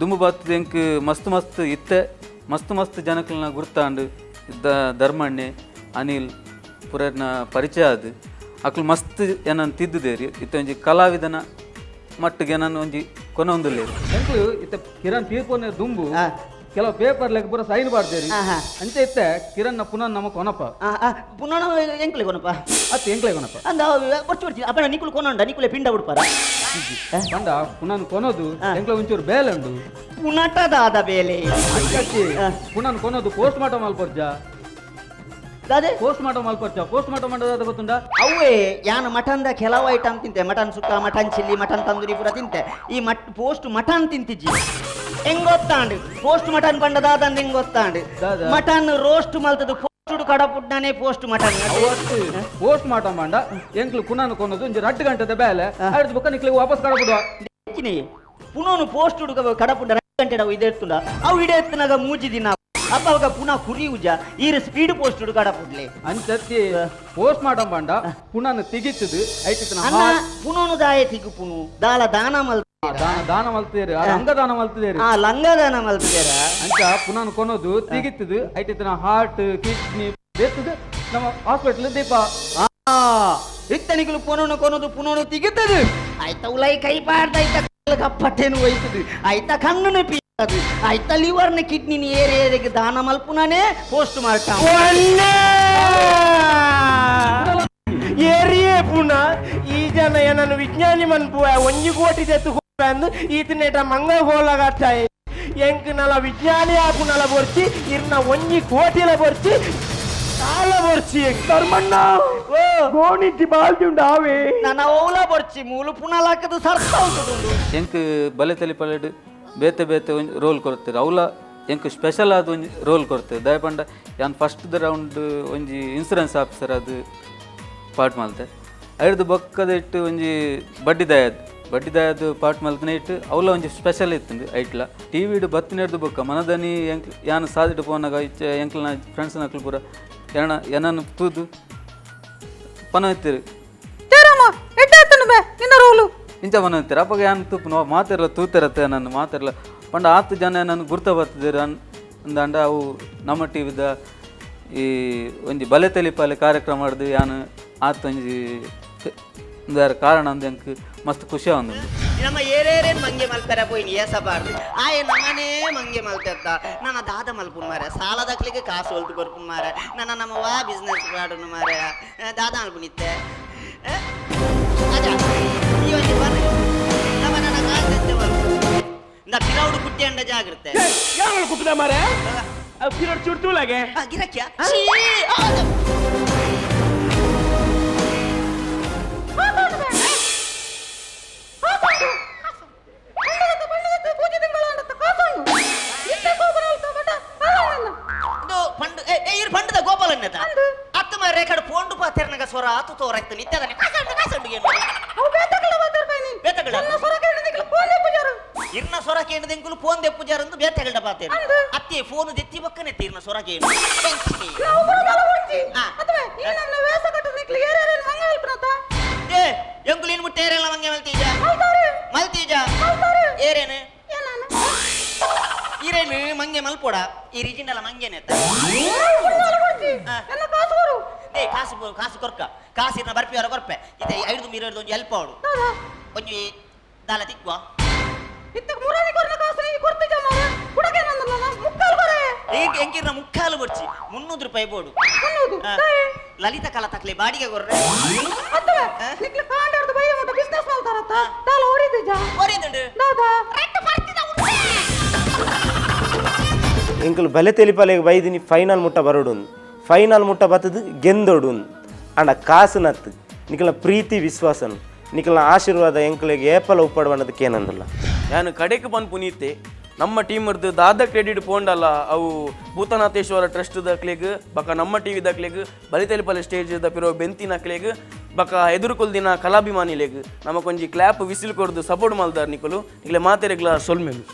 ದುಂಬು ಬಾತದ ಎಂಕ್ ಮಸ್ತ್ ಮಸ್ತ್ ಇತ್ತೆ ಮಸ್ತ್ ಮಸ್ತ್ ಜನಕ್ಲೆನ ಗುರ್ತಾಂಡು ಧರ್ಮಣ್ಣೆ ಅನಿಲ್ ಪುರರ್ನ ಪರಿಚಯ ಆದ್ ಅಕ್ಲು ಮಸ್ತ್ ಏನನ್ ತಿದ್ದುದೇರಿ. ಇತ್ತೆ ಒಂಜಿ ಕಲಾವಿದನ ಮಟ್ಟಿಗೆ ಏನನ್ ಒಂಜಿ ಕೊನೊಂದುಲ್ಲೇರಿ. ಎಂಕ್ಲು ಇತ್ತೆ ಕಿರಣ್ ತೀರ್ಪೊನೆ ದುಂಬು ಕೆಲವು ಪೇಪರ್ ಲೆಕ್ಕ ಪೂರ ಸೈನ್ ಮಾಡ್ತೇರಿ. ಅಂಚೆ ಇತ್ತೆ ಕಿರಣ್ ಪುನಃ ನಮ್ಮ ಕೊನಪ ಪುನಃ ಎಂಕ್ಲೆ ಕೊನಪ ಅತ್ತೆ ಎಂಕ್ಲೆ ಕೊನಪ ಅಂದ ಬರ್ಚು ಬರ್ಚು ಅಪ್ಪಣ ನಿಕುಲು ಕೊನೊಂಡ ನಿಕುಲೆ ಪಿಂಡ ಬಿಡ್ಪಾರ ಪಂಡ ಪುನಃ ಕೊನೋದು ಎಂಕ್ಲೆ ಒಂಚೂರು ಬೇಲೆ ಉಂಡು ಪುನಟದಾದ ಬೇಲೆ ಪುನಃ ಕೊನೋದು ಪೋಸ್ಟ್ ಮಾರ್ಟಮ್ ಮಲ್ಪೊರ್ಜ ದಾದೆ ಪೋಸ್ಟ್ ಮಾರ್ಟಮ್ ಮಲ್ಪೊರ್ಜ ಪೋಸ್ಟ್ ಮಾರ್ಟಮ್ ಮಾಡೋದಾದ ಗೊತ್ತುಂಡ ಅವೇ ಯಾನು ಮಟನ್ದ ಕೆಲವು ಐಟಮ್ ತಿಂತೆ, mutton sukka, mutton chilli, mutton tandoori ಪೂರ ತಿಂತೆ. ಈ ಪೋಸ್ಟ್ ಮಟನ್ ತಿಂತಿಜ್ಜಿ ಹೆಂಗೊತ್ತಾಂಡು ಪೋಸ್ಟ್ ಮಟನ್ ಪಂಡದಾದಂದು ಹೆಂಗೊತ್ತಾಂಡು ಮಟನ್ ರೋಸ್ಟ್ ಮಲ್ತದು ಪೋಸ್ಟ್ ಕಡಪುಡ್ಡಾನೆ ಪೋಸ್ಟ್ ಮಟನ್ ಪೋಸ್ಟ್ ಮಾರ್ಟಮ್ ಪಂಡ ಎಂಕ್ಲು ಪುನಃ ಕೊನೋದು ಒಂಜಿ 2 ಗಂಟೆದ ಬೇಲೆ ಐದು ಬೊಕ್ಕ ನಿಕ್ಲೆ ವಾಪಸ್ ಕಡಪುಡುವ ಪುನೋನು ಪೋಸ್ಟ್ ಕಡಪುಡ್ಡ 2 ಗಂಟೆ ಇದೇರ್ತುಂಡ ಅವು ಇಡೇತ್ತನಾಗ ಮೂಜಿ ದಿನ ಅಪ್ಪ ಅವಾಗ ಪುನಃ ಕುರಿ ಉಜ ಈರು ಸ್ಪೀಡ್ ಪೋಸ್ಟ್ ಕಡಪುಡ್ಲೆ ಅಂಚತ್ತಿ ಪೋಸ್ಟ್ ಮಾರ್ಟಮ್ ಪಂಡ ಪುನಃ ತಿಗಿತ್ತದು ಐತಿತ್ತು ಅಣ್ಣ ಪುನೋನು ದಾಯ ತಿಗು ಪುನು ದಾಲ ದಾನ ಮಲ್ ದಾನ ಮಲ್ತೇರು ಲಂಗ ದಾನ ಮಲ್ತದೇರು ಆ ಲಂಗ ದಾನ ಮಲ್ತದೇರ ಅಂಚ ಪುನಃ ಕೊನೋದು ತಿಗಿತ್ತದು ಐತಿತ್ತು ಹಾರ್ಟ್ ಕಿಡ್ನಿ ಬೇತದು ನಮ್ಮ ಹಾಸ್ಪಿಟಲ್ ದೀಪ ಇತ್ತನಿಗಳು ಪುನೋನು ಕೊನೋದು ಪುನೋನು ತಿಗಿತ್ತದು ಆಯ್ತ ಉಲೈ ಕೈ ಪಾಡ್ದ ಐತ ಕಪ್ಪಟ್ಟೇನು ಹೋಯ್ತದು ಆಯ್ತ ಕಣ್ಣುನು ಪೀತದು ಆಯ್ತ ಲಿವರ್ನ ಕಿಡ್ನಿ ಏರಿಯಾಗೆ ದಾನ ಮಲ್ಪುನಾನೇ ಪೋಸ್ಟ್ ಮಾರ್ಟಮ್ ಏರಿಯೇ ಪುನಃ ಈ ಜನ ಏನನ್ನು ವಿಜ್ಞಾನಿ ಮನ್ಪುವ ಒಂಜಿ ಕೋಟಿ ತೆತ್ತು ಅಂದು ಈತನೇಟ ಮಂಗ ಹೋಲಗಟ್ಟಾಯಿ ಎಂಕ್ ನಲ ವಿಜ್ಞಾನಿ ಆಪುನಲ ಬೊರ್ಚಿ ಇರ್ನ ಒಂಜಿ ಕೋಟಿಲ ಬೊರ್ಚಿ ತಾಳ ಬೊರ್ಚಿ ಧರ್ಮಣ್ಣ ಗೋಣಿಟ್ಟಿ ಬಾಲ್ದಿ ಉಂಡು ಆವೇ ನನ್ನ ಓಲ ಬೊರ್ಚಿ ಮೂಲು ಪುನಃ ಲಾಕದು ಸರ್ತ ಉಂಟು. ಎಂಕ್ ಬಲೆ ತೆಲಿಪಲೆಡ್ ಬೇತೆ ಬೇತೆ ಒಂಜಿ ರೋಲ್ ಕೊರ್ತೀರ ಅವಲ ಎಂಕ್ ಸ್ಪೆಷಲ್ ಆದ ಒಂಜಿ ರೋಲ್ ಕೊರ್ತೀರ. ದಯಪಂಡ ಯಾನ್ ಫಸ್ಟ್ ರೌಂಡ್ ಒಂಜಿ ಇನ್ಸೂರೆನ್ಸ್ ಆಫೀಸರ್ ಅದು ಪಾರ್ಟ್ ಮಲ್ತೆ ಐರ್ದು ಬೊಕ್ಕದ ಇಟ್ಟು ಒಂಜಿ ಬಡ್ಡಿದಾಯದ್ ಬಡ್ಡಿದಾಯದ್ ಪಾರ್ಟ್ ಮಲ್ತನೆ ಇಟ್ಟು ಅವಲ ಒಂಜಿ ಸ್ಪೆಷಲ್ ಇತ್ತುಂಡು ಐಟ್ಲ. ಟಿ ವಿಡ್ ಬತ್ತಿನೆಡ್ದು ಬೊಕ್ಕ ಮನದನಿ ಎಂಕ್ ಯಾನ್ ಸಾದಿಡ್ ಪೋನಾಗ ಇಚ್ಚೆ ಎಂಕ್ಲನ ಫ್ರೆಂಡ್ಸ್ ನಕ್ಲು ಪೂರ ಎನ ಎನನ್ ತೂದು ಪನ ಇತ್ತಿರು ಇಂಚ ಪನ ಇತ್ತೀರ. ಅಪ್ಪಗ ಯಾನ್ ತೂಪುನು ಮಾತೆರ್ಲ ತೂತಿರತ್ತೆ ನನ್ನ ಮಾತೆರ್ಲ ಪಂಡ ಆತು ಜನ ನನ್ನ ಗುರ್ತ ಬರ್ತದಿರ ಅಂದಾಂಡ ಅವು ನಮ್ಮ ಟಿ ವಿದ ಈ ಒಂಜಿ ಬಲೆ ತೆಲಿಪಾಲೆ ಕಾರ್ಯಕ್ರಮ ಆಡ್ದು ಯಾನ್ ಆತ ಒಂಜಿ ಕಾರಣ ಅಂದ್ ಎಂಕ್ ಮಸ್ತ್ ಖುಷಿ ಆವೊಂದುಂಡು. ನಮ್ಮ ಏರೇರೇನು ಮಂಗೆ ಮಲ್ಪೆರ ಪೋಯಿನಿ ಏಸಬಾರ್ದು ಆಯೆ ನಮ್ಮನೇ ಮಂಗೆ ಮಲ್ತೆತ್ತ ನನ್ನ ದಾದ ಮಲ್ಪುನ್ ಮಾರೆ ಸಾಲದಕ್ಲಿಗೆ ಕಾಸು ಹೊಲ್ತು ಕೊರ್ಪುನ್ ಮಾರೆ ನನ್ನ ನಮ್ಮ ವಾ ಬಿಸ್ನೆಸ್ ಮಾಡುನು ಮಾರೆ ದಾದ ಮಲ್ಪುನಿತ್ತೆ ಅಜ ಈ ಒಂಜಿ ಬರ್ರಿ ನಮ್ಮ ನನ್ನ ಕಾಸು ಎತ್ತೆ ಮಲ್ಪು ಇಂದ ಪಿರೌಡು ಕುಟ್ಟಿ ಅಂಡ ಜಾಗ್ರತೆ ಯಾವಳು ಕುಟ್ಟದ ಮಾರೆ ಪಿರೌಡು ಚುಡ್ತೂಲಾಗೆ ಗಿರಕ್ಯ ಗೋಪಾಲನ್ನದ ಅತ್ತ ಮಾರೆ ಕಡೆ ಪೋಂಡು ಪಾತೆರ್ನಗ ಸ್ವರ ಆತು ತೋರಕ್ತ ನಿತ್ಯದನೆ ಕಾಸಂಡು ಕಾಸಂಡು ಏನು ಬೇತಗಳ ಇರ್ನ ಸ್ವರ ಕೇಂದ್ರ ಎಂಕುಲು ಫೋನ್ ದೆಪ್ಪುಜಾರಂದು ಬೇತಗಳ ಪಾತೇರು ಅತ್ತೆ ಫೋನ್ ದೆತ್ತಿ ಬಕ್ಕನೆ ಇರ್ನ ಸ್ವರ ಕೇಂದ್ರ ಏ ಎಂಕುಲು ಇನ್ ಮುಟ್ಟೆ ಏರೆಲ್ಲ ಮಂಗೆ ಮಲ್ತೀಜ ಮಲ್ತೀಜ ಏರೇನು ಈರೇನು ಮಂಗೆ ಮಲ್ಪೋಡ ಈ ರಿಜಿನಲ್ಲ ಮಂಗೆನೆ ಏ ಕಾಸು ಕಾಸು ಕೊರ್ಕ ಕಾಸಿನ ಬರ್ಪಿಯವರ ಕೊರ್ಪೆ ಇದೆ ಐದು ಮೀರು ಒಂಜಿ ಹೆಲ್ಪ್ ಅವಡು ಒಂಜಿ ದಾಲ ತಿಕ್ವ ಎಂಕಿರ್ನ ಮುಕ್ಕಾಲು ಬೊಡ್ಚಿ 300 ರೂಪಾಯಿ ಬೋಡು ಲಲಿತ ಕಲಾ ತಕ್ಲೆ ಬಾಡಿಗೆ ಕೊರ್ರೆ ಎಂಕುಲು ಬಲೆ ತೆಲಿಪಲೆಗೆ ಬೈದಿನಿ ಫೈನಲ್ ಮುಟ್ಟ ಬರೋಡು ಫೈನಲ್ ಮುಟ್ಟ ಬತ್ತದು ಗೆಂದೊಡು ಅಂಡ ಕಾಸು ನತ್ತು ನಿಕಲ ಪ್ರೀತಿ ವಿಶ್ವಾಸನು ನಿಕಲ ಆಶೀರ್ವಾದ ಎಂಕುಲಿಗೆ ಏಪಲ ಉಪ್ಪಡುವನ್ನದಕ್ಕೆ ಏನಂದಿಲ್ಲ. ನಾನು ಕಡೆಗೆ ಬಂದು ಪುನೀತೆ ನಮ್ಮ ಟೀಮರ್ದು ದಾದ ಕ್ರೆಡಿಟ್ ಪೋಂಡಲ್ಲ ಅವು ಭೂತನಾಥೇಶ್ವರ ಟ್ರಸ್ಟ್ ದಕ್ಲೆಗ್ ಬಕ ನಮ್ಮ ಟಿ ವಿ ದಕ್ಲೆಗ್ ಬಲಿತೆಲಿಪಲೆ ಸ್ಟೇಜ್ ದಪಿರೋ ಬೆಂತಿನ ಕ್ಲೆಗ್ ಬಕ ಎದುರುಕೊಲ್ದಿನ ಕಲಾಭಿಮಾನಿಲೆಗ್ ನಮಕೊಂಜಿ ಕ್ಲಾಪ್ ವಿಸಿಲ್ ಕೊಡ್ದು ಸಪೋರ್ಟ್ ಮಲ್ದಾರ್ ನಿಕಲು ನಿಕ್ಲೆ ಮಾತೆರೆಗ್ಲ ಸೊಲ್ಮೆಲು.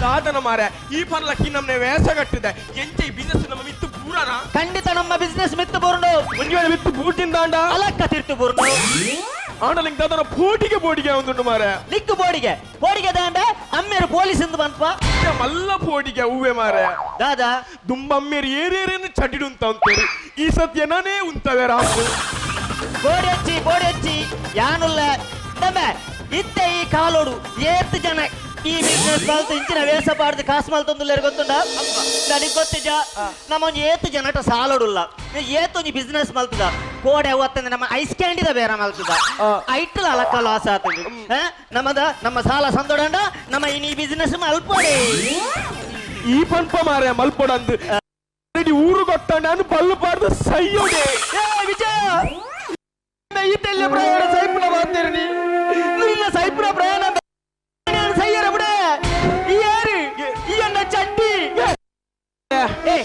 ದಾದನ ಮಾರೆ ಈ ಪರ್ಲಕ್ಕಿ ನಮ್ಮನೆ ವೇಷ ಕಟ್ಟಿದೆ ಎಂಚೆ ಈ ಬಿಸ್ನೆಸ್ ನಮ್ಮ ಮಿತ್ತು ಪೂರನ ಖಂಡಿತ ನಮ್ಮ ಬಿಸ್ನೆಸ್ ಮಿತ್ತು ಬೂರ್ನು ಒಂದು ವೇಳೆ ಮಿತ್ತು ಬೂಟಿಂದಾಂಡ ಅಲಕ್ಕ ತಿರ್ತು ಬೂರ್ನು ಆಂಡಲಿಂಗ್ ದಾದನ ಪೋಟಿಗೆ ಬೋಡಿಗೆ ಒಂದುಂಡು ಮಾರೆ ನಿಕ್ಕು ಬೋಡಿಗೆ ಬೋಡಿಗೆ ದಾಂಡ ಅಮ್ಮೇರು ಪೊಲೀಸ್ ಇಂದು ಬಂಪ ಮಲ್ಲ ಪೋಟಿಗೆ ಹೂವೆ ಮಾರೆ ದಾದಾ ದುಂಬಮ್ಮೇರು ಏರೇರೇನು ಚಟಿಡುಂತ ಅಂತೇರಿ ಈ ಸತ್ಯ ನಾನೇ ಉಂತವೆ ರಾಮು ಬೋಡಿ ಹಚ್ಚಿ ಬೋಡಿ ಹಚ್ಚಿ ಯಾನುಲ್ಲ ದಮ್ಮ ಇತ್ತೆ ಈ ಕಾಲೋಡು ಏತ್ ಜನ ಈ ಬಿಸ್ನೆಸ್ ಮಲ್ತು ಇಂಚಿನ ವೇಷ ಪಾಡ್ದು ಕಾಸು ಮಲ್ತೊಂದುಲ್ಲೇರು ಗೊತ್ತುಂಡ ನನಗೆ ಗೊತ್ತಿಜ ನಮ್ಮ ಒಂಜಿ ಏತ್ ಜನಟ ಸಾಲೋಡುಲ್ಲ ಏತ್ ಒಂಜಿ ಬಿಸ್ನೆಸ್ ಮಲ್ತದ ಕೋಡೆ ಅವತ್ತಂದ್ರೆ ನಮ್ಮ ಐಸ್ ಕ್ಯಾಂಡಿದ ಬೇರೆ ಮಲ್ತದ ಐಟ್ಲ ಅಲಕ್ಕ ಲಾಸ್ ಆತದ ನಮ್ಮದ ನಮ್ಮ ಸಾಲ ಸಂದೋಡಂಡ ನಮ್ಮ ಇನಿ ಬಿಸ್ನೆಸ್ ಮಲ್ಪೊಡೆ ಈ ಪಂಪ ಮಾರೆ ಮಲ್ಪೊಡಂದು ಊರು ಗೊತ್ತಂಡ ನಾನು ಬಲ್ಲು ಪಾಡ್ದು ಸೈಯೋಡೆ. ಏ ವಿಜಯ ಈ ತೆಲ್ಲೆ ಪ್ರಯಾಣ ಸೈಪುನ ಮಾತೇರಿ ನಿನ್ನ ಸೈಪುನ ಪ್ರಯಾಣ ಸೈಯರ ಬಿಡೆ ಈ ಯಾರು ಈ ಅನ್ನ ಚಡ್ಡಿ ಏ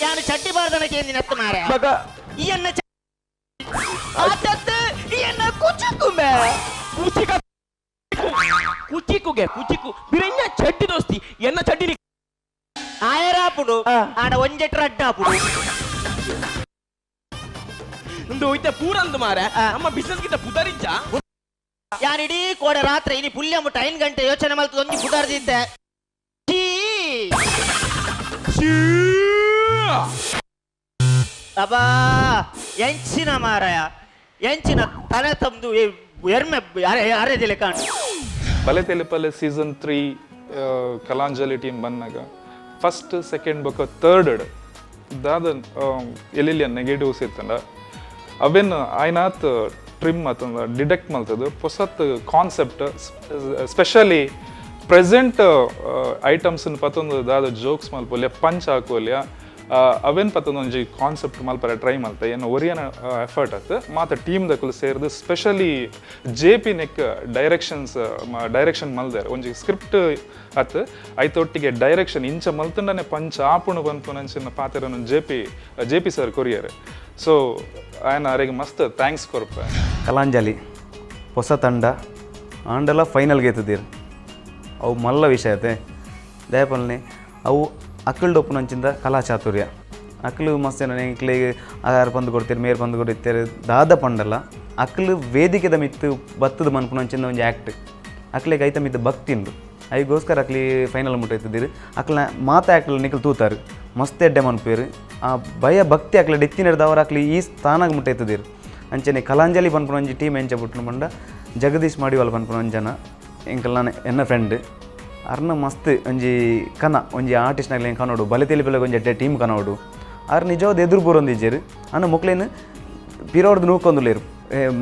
ಯಾನು ಚಡ್ಡಿ ಬಾರ್ದನಕ್ಕೆ ಏನಿನ ಎತ್ತು ಮಾರೆ ಈ ಅನ್ನ ಆತತ್ತು ಈ ಅನ್ನ ಕುಚಿಕುಮೆ ಕುಚಿಕ ಕುಚಿಕುಗೆ ಕುಚಿಕು ಬಿರೆಣ್ಣ ಚಡ್ಡಿ ದೋಸ್ತಿ ಎನ್ನ ಚಡ್ಡಿ ಆಯರಾಪುಡು ಆಡ ಒಂಜೆಟ್ ರಡ್ಡಾಪುಡು ಒಂದು ಇತ್ತೆ ಪೂರಂದು ಮಾರೆ ನಮ್ಮ ಬಿಸ್ನೆಸ್ ಗಿಂತ ಪುದರಿಜ್ಜ ಯಾನಿಡೀ ಕೋಡೆ ರಾತ್ರಿ ಇನಿ ಪುಲ್ಯ ಮುಟ್ಟ 5 ಗಂಟೆ ಯೋಚನೆ ಮಲ್ತದ ಒಂಜಿ ಪುದರ್ದಿದ್ದೆ. ಅಬ್ಬಾ ಎಂಚಿನ ಮಾರಾಯ ಎಂಚಿನ ತಲೆ ತಮ್ಮದು ಎರ್ಮೆ ಅರೆದಿಲೆ ಕಾಣು. ಬಲೆ ತೆಲಿಪಲ್ಲೆ ಸೀಸನ್ 3 ಕಲಾಂಜಲಿ ಟೀಮ್ ಬಂದಾಗ ಫಸ್ಟ್ ಸೆಕೆಂಡ್ ಬೊಕ್ಕ ಥರ್ಡ್ ದಾದ ಎಲ್ಲೆಲ್ಲಿ ನೆಗೆಟಿವ್ಸ್ ಇತ್ತಂಡ ಅವೇನು ಆಯ್ನಾತ್ ಟ್ರಿಮ್ ಮತ್ತೊಂದು ಡಿಡೆಕ್ಟ್ ಮಲ್ತದ್ದು ಹೊಸತ್ concept specially present items ಪತ್ತೊಂದು ದಾದ ಜೋಕ್ಸ್ ಮಲ್ಪೊಲ್ಯ ಪಂಚ್ ಹಾಕೋಲ್ಯ ಅವೇನು ಪತ್ತೊಂದು ಒಂಜಿ ಕಾನ್ಸೆಪ್ಟ್ ಮಲ್ಪರೆ ಟ್ರೈ ಮಲ್ತ ಏನು ಒರಿಯನ ಎಫರ್ಟ್ ಆತು ಮಾತ ಟೀಮ್ ದಕುಲು ಸೇರ್ದು specially J P neck direction ಮಲ್ದಾರೆ ಒಂಜಿ ಸ್ಕ್ರಿಪ್ಟ್ ಆತು ಐತೊಟ್ಟಿಗೆ ಡೈರೆಕ್ಷನ್ ಇಂಚ ಮಲ್ತಂಡನೆ ಪಂಚ್ ಆಪುಣು ಪನ್ಪುನಂಚಿನ ಪಾತ್ರನ J P sir courier. So ಆಯನ ಅರೆಗೆ ಮಸ್ತ್ thanks ಕೊರ್ಪ. ಕಲಾಂಜಲಿ ಹೊಸ ತಂಡ ಆಂಡಲ ಫೈನಲ್ಗೆ ಎತ್ತಿದ್ದೀರಿ ಅವು ಮಲ್ಲ ವಿಷಯ ಅತೆ ದಯಪಲ್ನೆ ಅವು ಅಕ್ಕಲ್ಡೊಪ್ಪುನಂಚಿಂದ ಕಲಾ ಚಾತುರ್ಯ ಅಕ್ಕಲು ಮಸ್ತ್ ಎಂಕ್ಲೆಗ್ ಆರ್ ಪಂದು ಕೊಡ್ತೀರಿ ಮೇರ್ ಪಂದು ಕೊಡ್ತೀರಿ ದಾದ ಪಂಡಲ್ಲ ಅಕ್ಕಲು ವೇದಿಕೆದ ಮಿತ್ತು ಬತ್ತದ ಮನ್ಪುನಂಚಿಂದ ಒಂಜಿ ಆ್ಯಕ್ಟ್ ಅಕ್ಲೆಗ್ ಐತ ಮಿತ್ತು ಭಕ್ತಿಂದು ಐಗೋಸ್ಕರ ಅಕ್ಲಿ ಫೈನಲ್ ಮುಟ್ಟ ಎತ್ತಿದ್ದೀರಿ ಅಕ್ಲ ಮಾತ ಆ್ಯಕ್ಟ್ಲ ನಿಕಲ್ ತೂತಾರು ಮಸ್ತ್ ಎಡ್ಡೆ ಮನ್ಪೇರು ಆ ಭಯ ಭಕ್ತಿ ಅಕ್ಲೆ ಡೆತ್ತಿನರ್ದವರ ಅಕ್ಲಿ ಈ ಸ್ಥಾನಾಗ ಮುಟ್ಟ ಎತ್ತಿದ್ದೀರಿ. ಅಂಚನೆ ಕಲಾಂಜಲಿ ಪನ್ಪುನ ಒಂಜಿ ಟೀಮ್ ಎಂಚ ಪುಟ್ಟುನು ಪಂಡ ಜಗದೀಶ್ ಮಾಡಿವಾಲ್ ಪನ್ಪುನ ಒಂಜಿ ಜನ ಎಂಕಲ್ ನಾನು ಎನ್ನ ಫ್ರೆಂಡ್ ಅರ್ನ ಮಸ್ತ್ ಒಂಜಿ ಕನ ಒಂಜಿ ಆರ್ಟಿಸ್ಟ್ನಾಗ್ಲಿ ಕನೋಡು ಬಲೆ ತೆಲಿಪೆಲಗ ಒಂಜಿ ಎಡ್ಡೆ ಟೀಮ್ ಕನೋಡು ಆರ್ ನಿಜವಾದ ಎದುರು ಬರೋಂದಿಜ್ಜೆರು ಅನ್ನ ಮೊಕ್ಲೇನು ಪಿರೋರ್ದು ನೂಕೊಂದುಲೇರು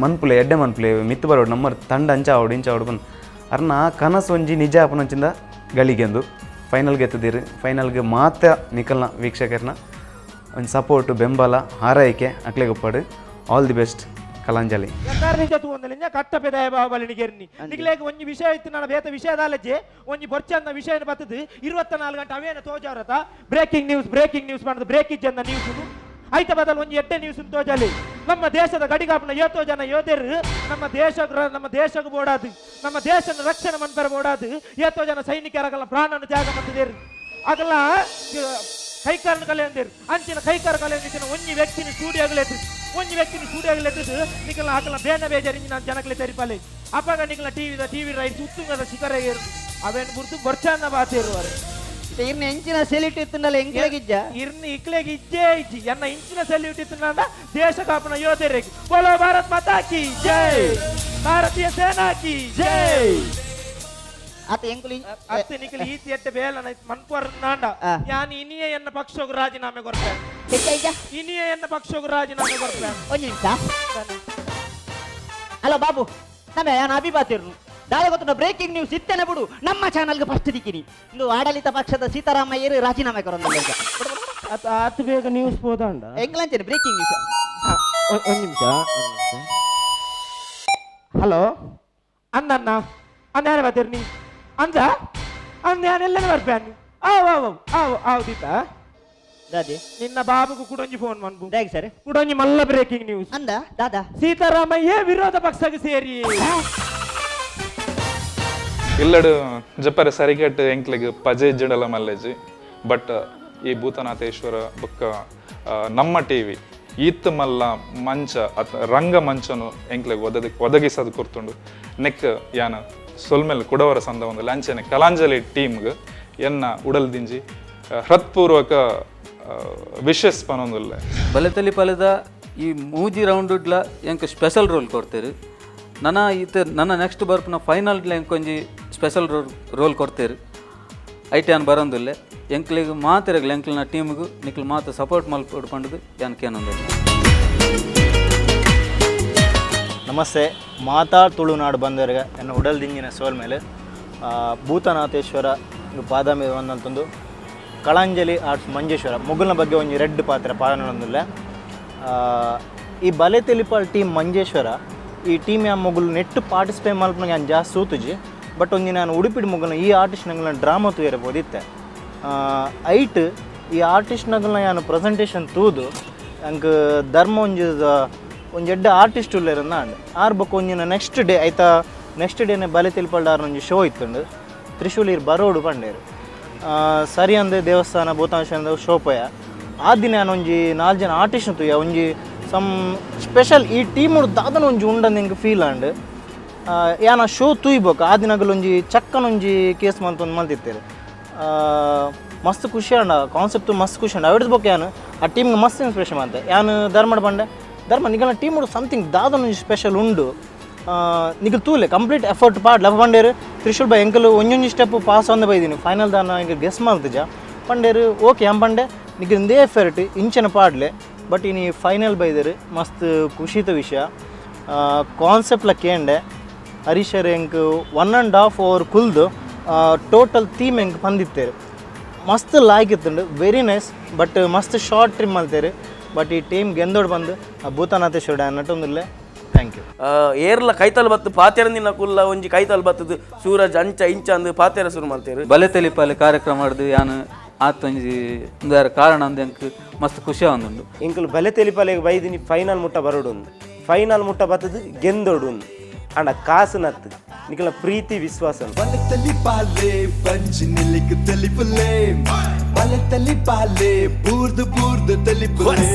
ಮನ್ಪುಲೆ ಎಡ್ಡೆ ಮನ್ಪುಲೆ ಮಿತ್ತು ಬರೋಡು ನಮ್ಮ ತಂಡ ಅಂಚ ಆವಡು ಇಂಚ ಆವಡು ಬಂದು ಅರ್ನ ಆ ಕನಸು ಒಂಜಿ ನಿಜ ಆಪುನಂಚಿಂದ ಗಳಿಗೆಂದು ಫೈನಲ್ಗೆ ಎತ್ತಿದ್ದೀರಿ. ಫೈನಲ್ಗೆ ಮಾತ್ರ ನಿಕಲ್ನ ವೀಕ್ಷಕರನ್ನ ಒಂದು ಸಪೋರ್ಟು ಬೆಂಬಲ ಹಾರೈಕೆ ಅಕ್ಲೆಗೊಪ್ಪಾಡು. All the best Kalanjali. ಕಟ್ಟಪೆದಾಯ ಬಾಹುಬಲಿನಿ ಗೆರ್ನಿ ನಿಗ್ಲೇಗ ಒಂಜಿ ವಿಷಯ ಇತ್ತು ನನ್ನ ಬೇತ ವಿಷಯದಾಲಜೆ ಒಂಜಿ ಬೊರ್ಚಂದ ವಿಷಯನ ಬತ್ತದು 24 ಗಂಟೆ ಅವೇನ ತೋಜಾರತ breaking news breaking news ಮಾಡೋದು ಬ್ರೇಕ್ ಇಜ್ಜಂದ ನ್ಯೂಸ್ ಐತ ಬದಲು ಒಂಜಿ ಎಡ್ಡೆ ನ್ಯೂಸ್ ತೋಜಲಿ. ನಮ್ಮ ದೇಶದ ಗಡಿಗಾಪನ ಏತೋ ಜನ ಯೋಧರು ನಮ್ಮ ದೇಶ ನಮ್ಮ ದೇಶಕ್ಕೆ ಬೋಡಾದು, ನಮ್ಮ ದೇಶದ ರಕ್ಷಣೆ ಮನ್ಪರ ಬೋಡಾದು ಏತೋ ಜನ ಸೈನಿಕರಗಲ್ಲ ಪ್ರಾಣವನ್ನು ತ್ಯಾಗ ಮಾಡ್ತಿದ್ದೇರು. ಆಗಲ್ಲ ಕೈಕಾರನ ಕಲೆ ಅಂದಿರು. ಅಂಚಿನ ಕೈಕಾರ ಕಲೆ ಅಂದಿನ ಒಂಜಿ ವ್ಯಕ್ತಿನ ಸ್ಟುಡಿಯೋಗಲೆತ್ತು, ಒಂಜಿ ವ್ಯಕ್ತಿನ ಸ್ಟುಡಿಯೋಗಲೆತ್ತು ನಿಕಲ ಆಕಲ ಬೇನ ಬೇಜಾರಿ ನಾನು ಜನಕಲೆ ತೆರಿಪಾಲೆ. ಅಪ್ಪಾಗ ನಿಕಲ ಟಿವಿ ರೈಟ್ಸ್ ಉತ್ತುಂಗದ ಶಿಖರ ಅವೇನು ಗುರ್ತು ಬರ್ಚಾನ ಬಾತಿರುವರು. ಇರ್ನ ಇಂಚಿನ ಸೆಲ್ಯೂಟ್ ಇತ್ತುಂಡಲ್ಲ ಎಂಕ್ಲೆಗಿಜ್ಜ? ಇರ್ನ ಇಕ್ಲೆಗೆ ಇಜ್ಜೇ ಇಜ್ಜಿ. ಎನ್ನ ಇಂಚಿನ ಸೆಲ್ಯೂಟ್ ಇತ್ತುಂಡ ದೇಶ ಕಾಪನ ಯೋಧರಿಗೆ. ಬೋಲೋ ಭಾರತ್ ಮಾತಾ ಕಿ ಜೈ, ಭಾರತೀಯ ಸೇನಾ ಕಿ ಜೈ. ಅತ್ತ ಎಂಕುಲು ಅತ್ತೆ ನಿಕಲಿ ಈತಿ ಎಟ್ಟೆ ಬೇಲನ ಮನ್ಪುವರ್ ನಾಂಡ ಯಾನ್ ಇನಿಯೇ ಎನ್ನ ಪಕ್ಷಕ್ಕೆ ರಾಜೀನಾಮೆ ಕೊರ್ಪೆ. ಇನಿಯೇ ಎನ್ನ ಪಕ್ಷಕ್ಕೆ ರಾಜೀನಾಮೆ ಕೊರ್ಪೆ. ಒಂಜಿ ನಿಮಿಷ. ಹಲೋ ಬಾಬು, ನಮ್ಮ ಯಾನ್ ಅಭಿಬಾತಿರ್ನು ದಾದ ಗೊತ್ತುಂಡ ಬ್ರೇಕಿಂಗ್ ನ್ಯೂಸ್ ಇತ್ತೇನೆ ಬಿಡು, ನಮ್ಮ ಚಾನಲ್ಗೆ ಫಸ್ಟ್ ದಿಕ್ಕಿನಿ. ಇಂದು ಆಡಳಿತ ಪಕ್ಷದ ಸೀತಾರಾಮಯ್ಯರು ರಾಜೀನಾಮೆ ಕೊರಂದ. ಅತ್ ಬೇಗ ನ್ಯೂಸ್ ಹೋದಾಂಡ ಎಂಗ್ಲಂಚೇನೆ ಬ್ರೇಕಿಂಗ್ ನ್ಯೂಸ್. ಒಂದು ನಿಮಿಷ. ಹಲೋ ಅಂದಣ್ಣ, ಅಂದ ಯಾರು ಬರ್ತೀರಿ ಅಂದ ಅಂದ ಯಾನೆಲ್ಲನೇ ಬರ್ಪೆ. ಆವ್ ಆವ್ ಆವ್ ಆವ್ ದೀಪ ದಾದಿ ನಿನ್ನ ಬಾಬುಗೂ ಕುಡೊಂಜಿ ಫೋನ್ ಮನ್ಪು. ದಾಗಿ ಸರ್ ಕುಡೊಂಜಿ ಮಲ್ಲ ಬ್ರೇಕಿಂಗ್ ನ್ಯೂಸ್ ಅಂದ ದಾದಾ ಸೀತಾರಾಮಯ್ಯ ವಿರೋಧ ಪಕ್ಷಕ್ಕೆ ಸೇರಿ. ಇಲ್ಲಡು ಜಪ್ಪರೆ ಸರಿಗಟ್ ಎಂಕ್ಲೆಗ್ ಪಜೆ ಜಡಲ ಮಲ್ಲೇಜಿ. ಬಟ್ ಈ ಭೂತನಾಥೇಶ್ವರ ಬೊಕ್ಕ ನಮ್ಮ ಟಿವಿ ಈತ್ ಮಲ್ಲ ಮಂಚ ಅತ್ ರಂಗ ಮಂಚನು ಎಂಕ್ಲೆಗ್ ಒದಗಿಸೋದು ಕೊರ್ತುಂಡು. ನೆಕ್ ಯಾನ ಸೊಲ್ಮೆಲ್ ಕುಡವರ ಸಂದ ಒಂದು ಲಾಂಛನ ಕಲಾಂಜಲಿ ಟೀಮ್ಗೆ ಎನ್ನ ಉಡಲ್ ದಿಂಜಿ ಹೃತ್ಪೂರ್ವಕ ವಿಶಸ್ ಪನೊಂದುಲ್ಲೆ. ಬಲೆತಲಿ ಪಲದ ಈ ಮೂಜಿ ರೌಂಡುಡ್ಲ ಎಂಕ್ ಸ್ಪೆಷಲ್ ರೋಲ್ ಕೊಡ್ತೇರು. ನನ್ನ ಈತ ನನ್ನ ನೆಕ್ಸ್ಟ್ ಬರ್ಪುನ ಫೈನಲ್ ಎಂಕೊಂಜಿ ಸ್ಪೆಷಲ್ ರೋಲ್ ಕೊಡ್ತೇರು. ಐಟ್ ಯಾನ್ ಬರೋಂದುಲ್ಲೆ. ಎಂಕ್ಲೆಗ್ ಮಾತಿರಗ್ಲ ಎಂಕ್ಲೆನ ಟೀಮ್ಗೆ ನಿಕ್ಲು ಮಾತು ಸಪೋರ್ಟ್ ಮಲ್ಪೊಡು ಪಂಡುದು ಯಾನ್ ಕೇನೊಂದುಲ್ಲೆ. ನಮಸ್ತೆ, ಮಾತಾ ತುಳುನಾಡು ಬಂದವರಿಗೆ ಎನ್ನ ಉಡಲ್ ದಿಂಜಿನ ಸೋಲ್ ಮೇಲೆ ಭೂತನಾಥೇಶ್ವರ ಪಾದಾಮಿ ಒಂದಂತಂದು ಕಳಾಂಜಲಿ ಆರ್ಟ್ಸ್ ಮಂಜೇಶ್ವರ ಮುಗುಲ್ನ ಬಗ್ಗೆ ಒಂಜಿ ರೆಡ್ ಪಾತ್ರ ಪಾದನೊಂದುಲ್ಲೆ. ಈ ಬಲೆ ತೆಲಿಪಾಲ್ ಟೀಮ್ ಮಂಜೇಶ್ವರ ಈ ಟೀಮ್ ಯಾ ಮುಗುಲು ನೆಟ್ಟು ಪಾರ್ಟಿಸಿಪೇಟ್ ಮಲ್ಪನಾಗ ಯಾನ್ ಜಾಸ್ತಿ ಸೂತುಜಿ. ಬಟ್ ಒಂಜಿ ನಾನು ಉಡುಪಿಡ್ ಮುಗುಲ್ನ ಈ ಆರ್ಟಿಸ್ಟ್ ನಂಗಲ್ನ ಡ್ರಾಮಾ ತೂಯರಬೋದಿತ್ತೆ. ಐಟ್ ಈ ಆರ್ಟಿಸ್ಟ್ ನಗಲ್ನ ಯಾನು ಪ್ರೆಸೆಂಟೇಷನ್ ತೂದು ಅಂಕ್ ಧರ್ಮ ಒಂಜಿ ಒಂಜಿ ಎಡ್ಡೆ ಆರ್ಟಿಸ್ಟ್ ಉಲ್ಲೇರನ್ನ ಅಂಡ್ ಆರ್ ಬೊಕ್ಕ ಒಂಜಿನ ನೆಕ್ಸ್ಟ್ ಡೇ ಆಯ್ತಾ ನೆಕ್ಸ್ಟ್ ಡೇನೆ ಬಲೆ ತೆಲಿಪಾಲ್ಡ್ ಒಂಜಿ ಶೋ ಇತ್ತುಂಡು ತ್ರಿಶೂಲಿರ್ ಬರೋಡು ಪಂಡೇರು. ಸರಿ ಅಂದೆ ದೇವಸ್ಥಾನ ಭೂತಾಂಶ ಶೋ ಪೋಯ. ಆ ದಿನ ನಾನು ಒಂಜಿ 4 ಜನ ಆರ್ಟಿಸ್ಟ್ ತೂಯ ಒಂಜಿ ಸಮ್ ಸ್ಪೆಷಲ್ ಈ ಟೀಮ್ ದಾದನ ಒಂಜಿ ಉಂಡಂದು ಎಂಕ್ ಫೀಲ್ ಆಂಡ್. ಯಾನ ಶೋ ತೂಯ್ಬೇಕು ಆ ದಿನಗಳು ಒಂಜಿ ಚಕ್ಕನೊಂಜಿ ಕೇಸ್ ಮಂತೊಂದು ಮಲ್ತಿತ್ತೇರು. ಮಸ್ತ್ ಖುಷಿ ಆಂಡ ಕಾನ್ಸೆಪ್ಟ್ ಮಸ್ತ್ ಖುಷಿ ಆಂಡ. ಅವಿಡ್ದು ಬೊಕ್ಕ ಯಾನು ಆ ಟೀಮ್ಗೆ ಮಸ್ತ್ ಇನ್ಸ್ಪಿರೇಷನ್ ಅಂತೆ. ಯಾನು ಧರ್ಮಡ್ ಬಂಡೆ ಧರ್ಮ ನಿಗಲ ಟೀಮ್ ಸಮಥಿಂಗ್ ದಾದನೊಂಜಿ ಸ್ಪೆಷಲ್ ಉಂಡು ನಿಗಲ್ ತೂಲೆ ಕಂಪ್ಲೀಟ್ ಎಫರ್ಟ್ ಪಾಡ್ಲ ಪಂಡೇರು. ತ್ರಿಶೂಲ್ ಬೈ ಎಂಕಲ್ ಒಂಜೊಂಜಿ ಸ್ಟೆಪ್ ಪಾಸ್ ಆಂದ ಬೈದಿನಿ ಫೈನಲ್ ದಾನ ಎಂಕ್ ಗೆಸ್ ಮಲ್ತುಜ ಪಂಡೇರು. ಓಕೆ ಆಂ ಪಂಡೆ ನಿಗಲ್ ಇಂದೇ ಎಫರ್ಟ್ ಇಂಚನ ಪಾಡ್ಲೆ. ಬಟ್ ಇನಿ ಫೈನಲ್ ಬೈದೇರು ಮಸ್ತ್ ಖುಷಿತ ವಿಷಯ. ಕಾನ್ಸೆಪ್ಟ್ಲ ಕೇಂಡೆ ಹರೀಶರ್ ಎಂಕ್ 1.5 ಅವರ್ ಕುಲ್ದು ಟೋಟಲ್ ಥೀಮ್ ಎಂಕ್ ಪಂದಿತ್ತೇರು. ಮಸ್ತ್ ಲಾಯ್ಕ್ ಇತ್ತುಂಡು, ವೆರಿ ನೈಸ್. ಬಟ್ ಮಸ್ತ್ ಶಾರ್ಟ್ ಟ್ರಿಮ್ ಮಲ್ತೇರು. ಬಟ್ ಈ ಟೀಮ್ ಗೆಂದೋಡು ಬಂದು ಭೂತನಾಥೇಶ್ವರ ನಟೊಂದುಲ್ಲೆ. Thank you. ಏರ್ಲ ಕೈತಲ್ ಬತ್ತು ಪಾತೆರ ನಿನ್ನ ಕುಲ್ಲ ಒಂಜಿ ಕೈತಲ್ ಬತ್ತದು ಸೂರಜ್ ಅಂಚ ಇಂಚ ಅಂದು ಪಾತೆರ ಶುರು ಮಾಡ್ತೇರು. ಬಲೆ ತೆಲಿಪಾಲೆ ಕಾರ್ಯಕ್ರಮ ಆಡ್ದು ಯಾನು ಆತೊಂಜಿ ಒಂದಾರ ಕಾರಣ ಅಂದು ಎಂಕ್ ಮಸ್ತ್ ಖುಷಿ ಆವೊಂದುಂಡು. ಎಂಕುಲು ಬಲೆ ತೆಲಿಪಾಲೆಗ್ ಬೈದಿನಿ ಫೈನಲ್ ಮುಟ್ಟ ಬರೋಡು, ಫೈನಲ್ ಮುಟ್ಟ ಬತ್ತದು ಗೆಂದೋಡು. ಅಂಡ ಕಾಸು ನತ್ತು ನಿಕಲ ಪ್ರೀತಿ ವಿಶ್ವಾಸ. ಬಲೆ ತೆಲಿಪಾಲೆ ಪಂಚಿ ನಿಲಿಕ್ ತೆಲಿಪುಲೆ, ಬಲೆ ತೆಲಿಪಾಲೆ ಬೂರ್ದು ಬೂರ್ದು ತೆಲಿಪುಲೆ.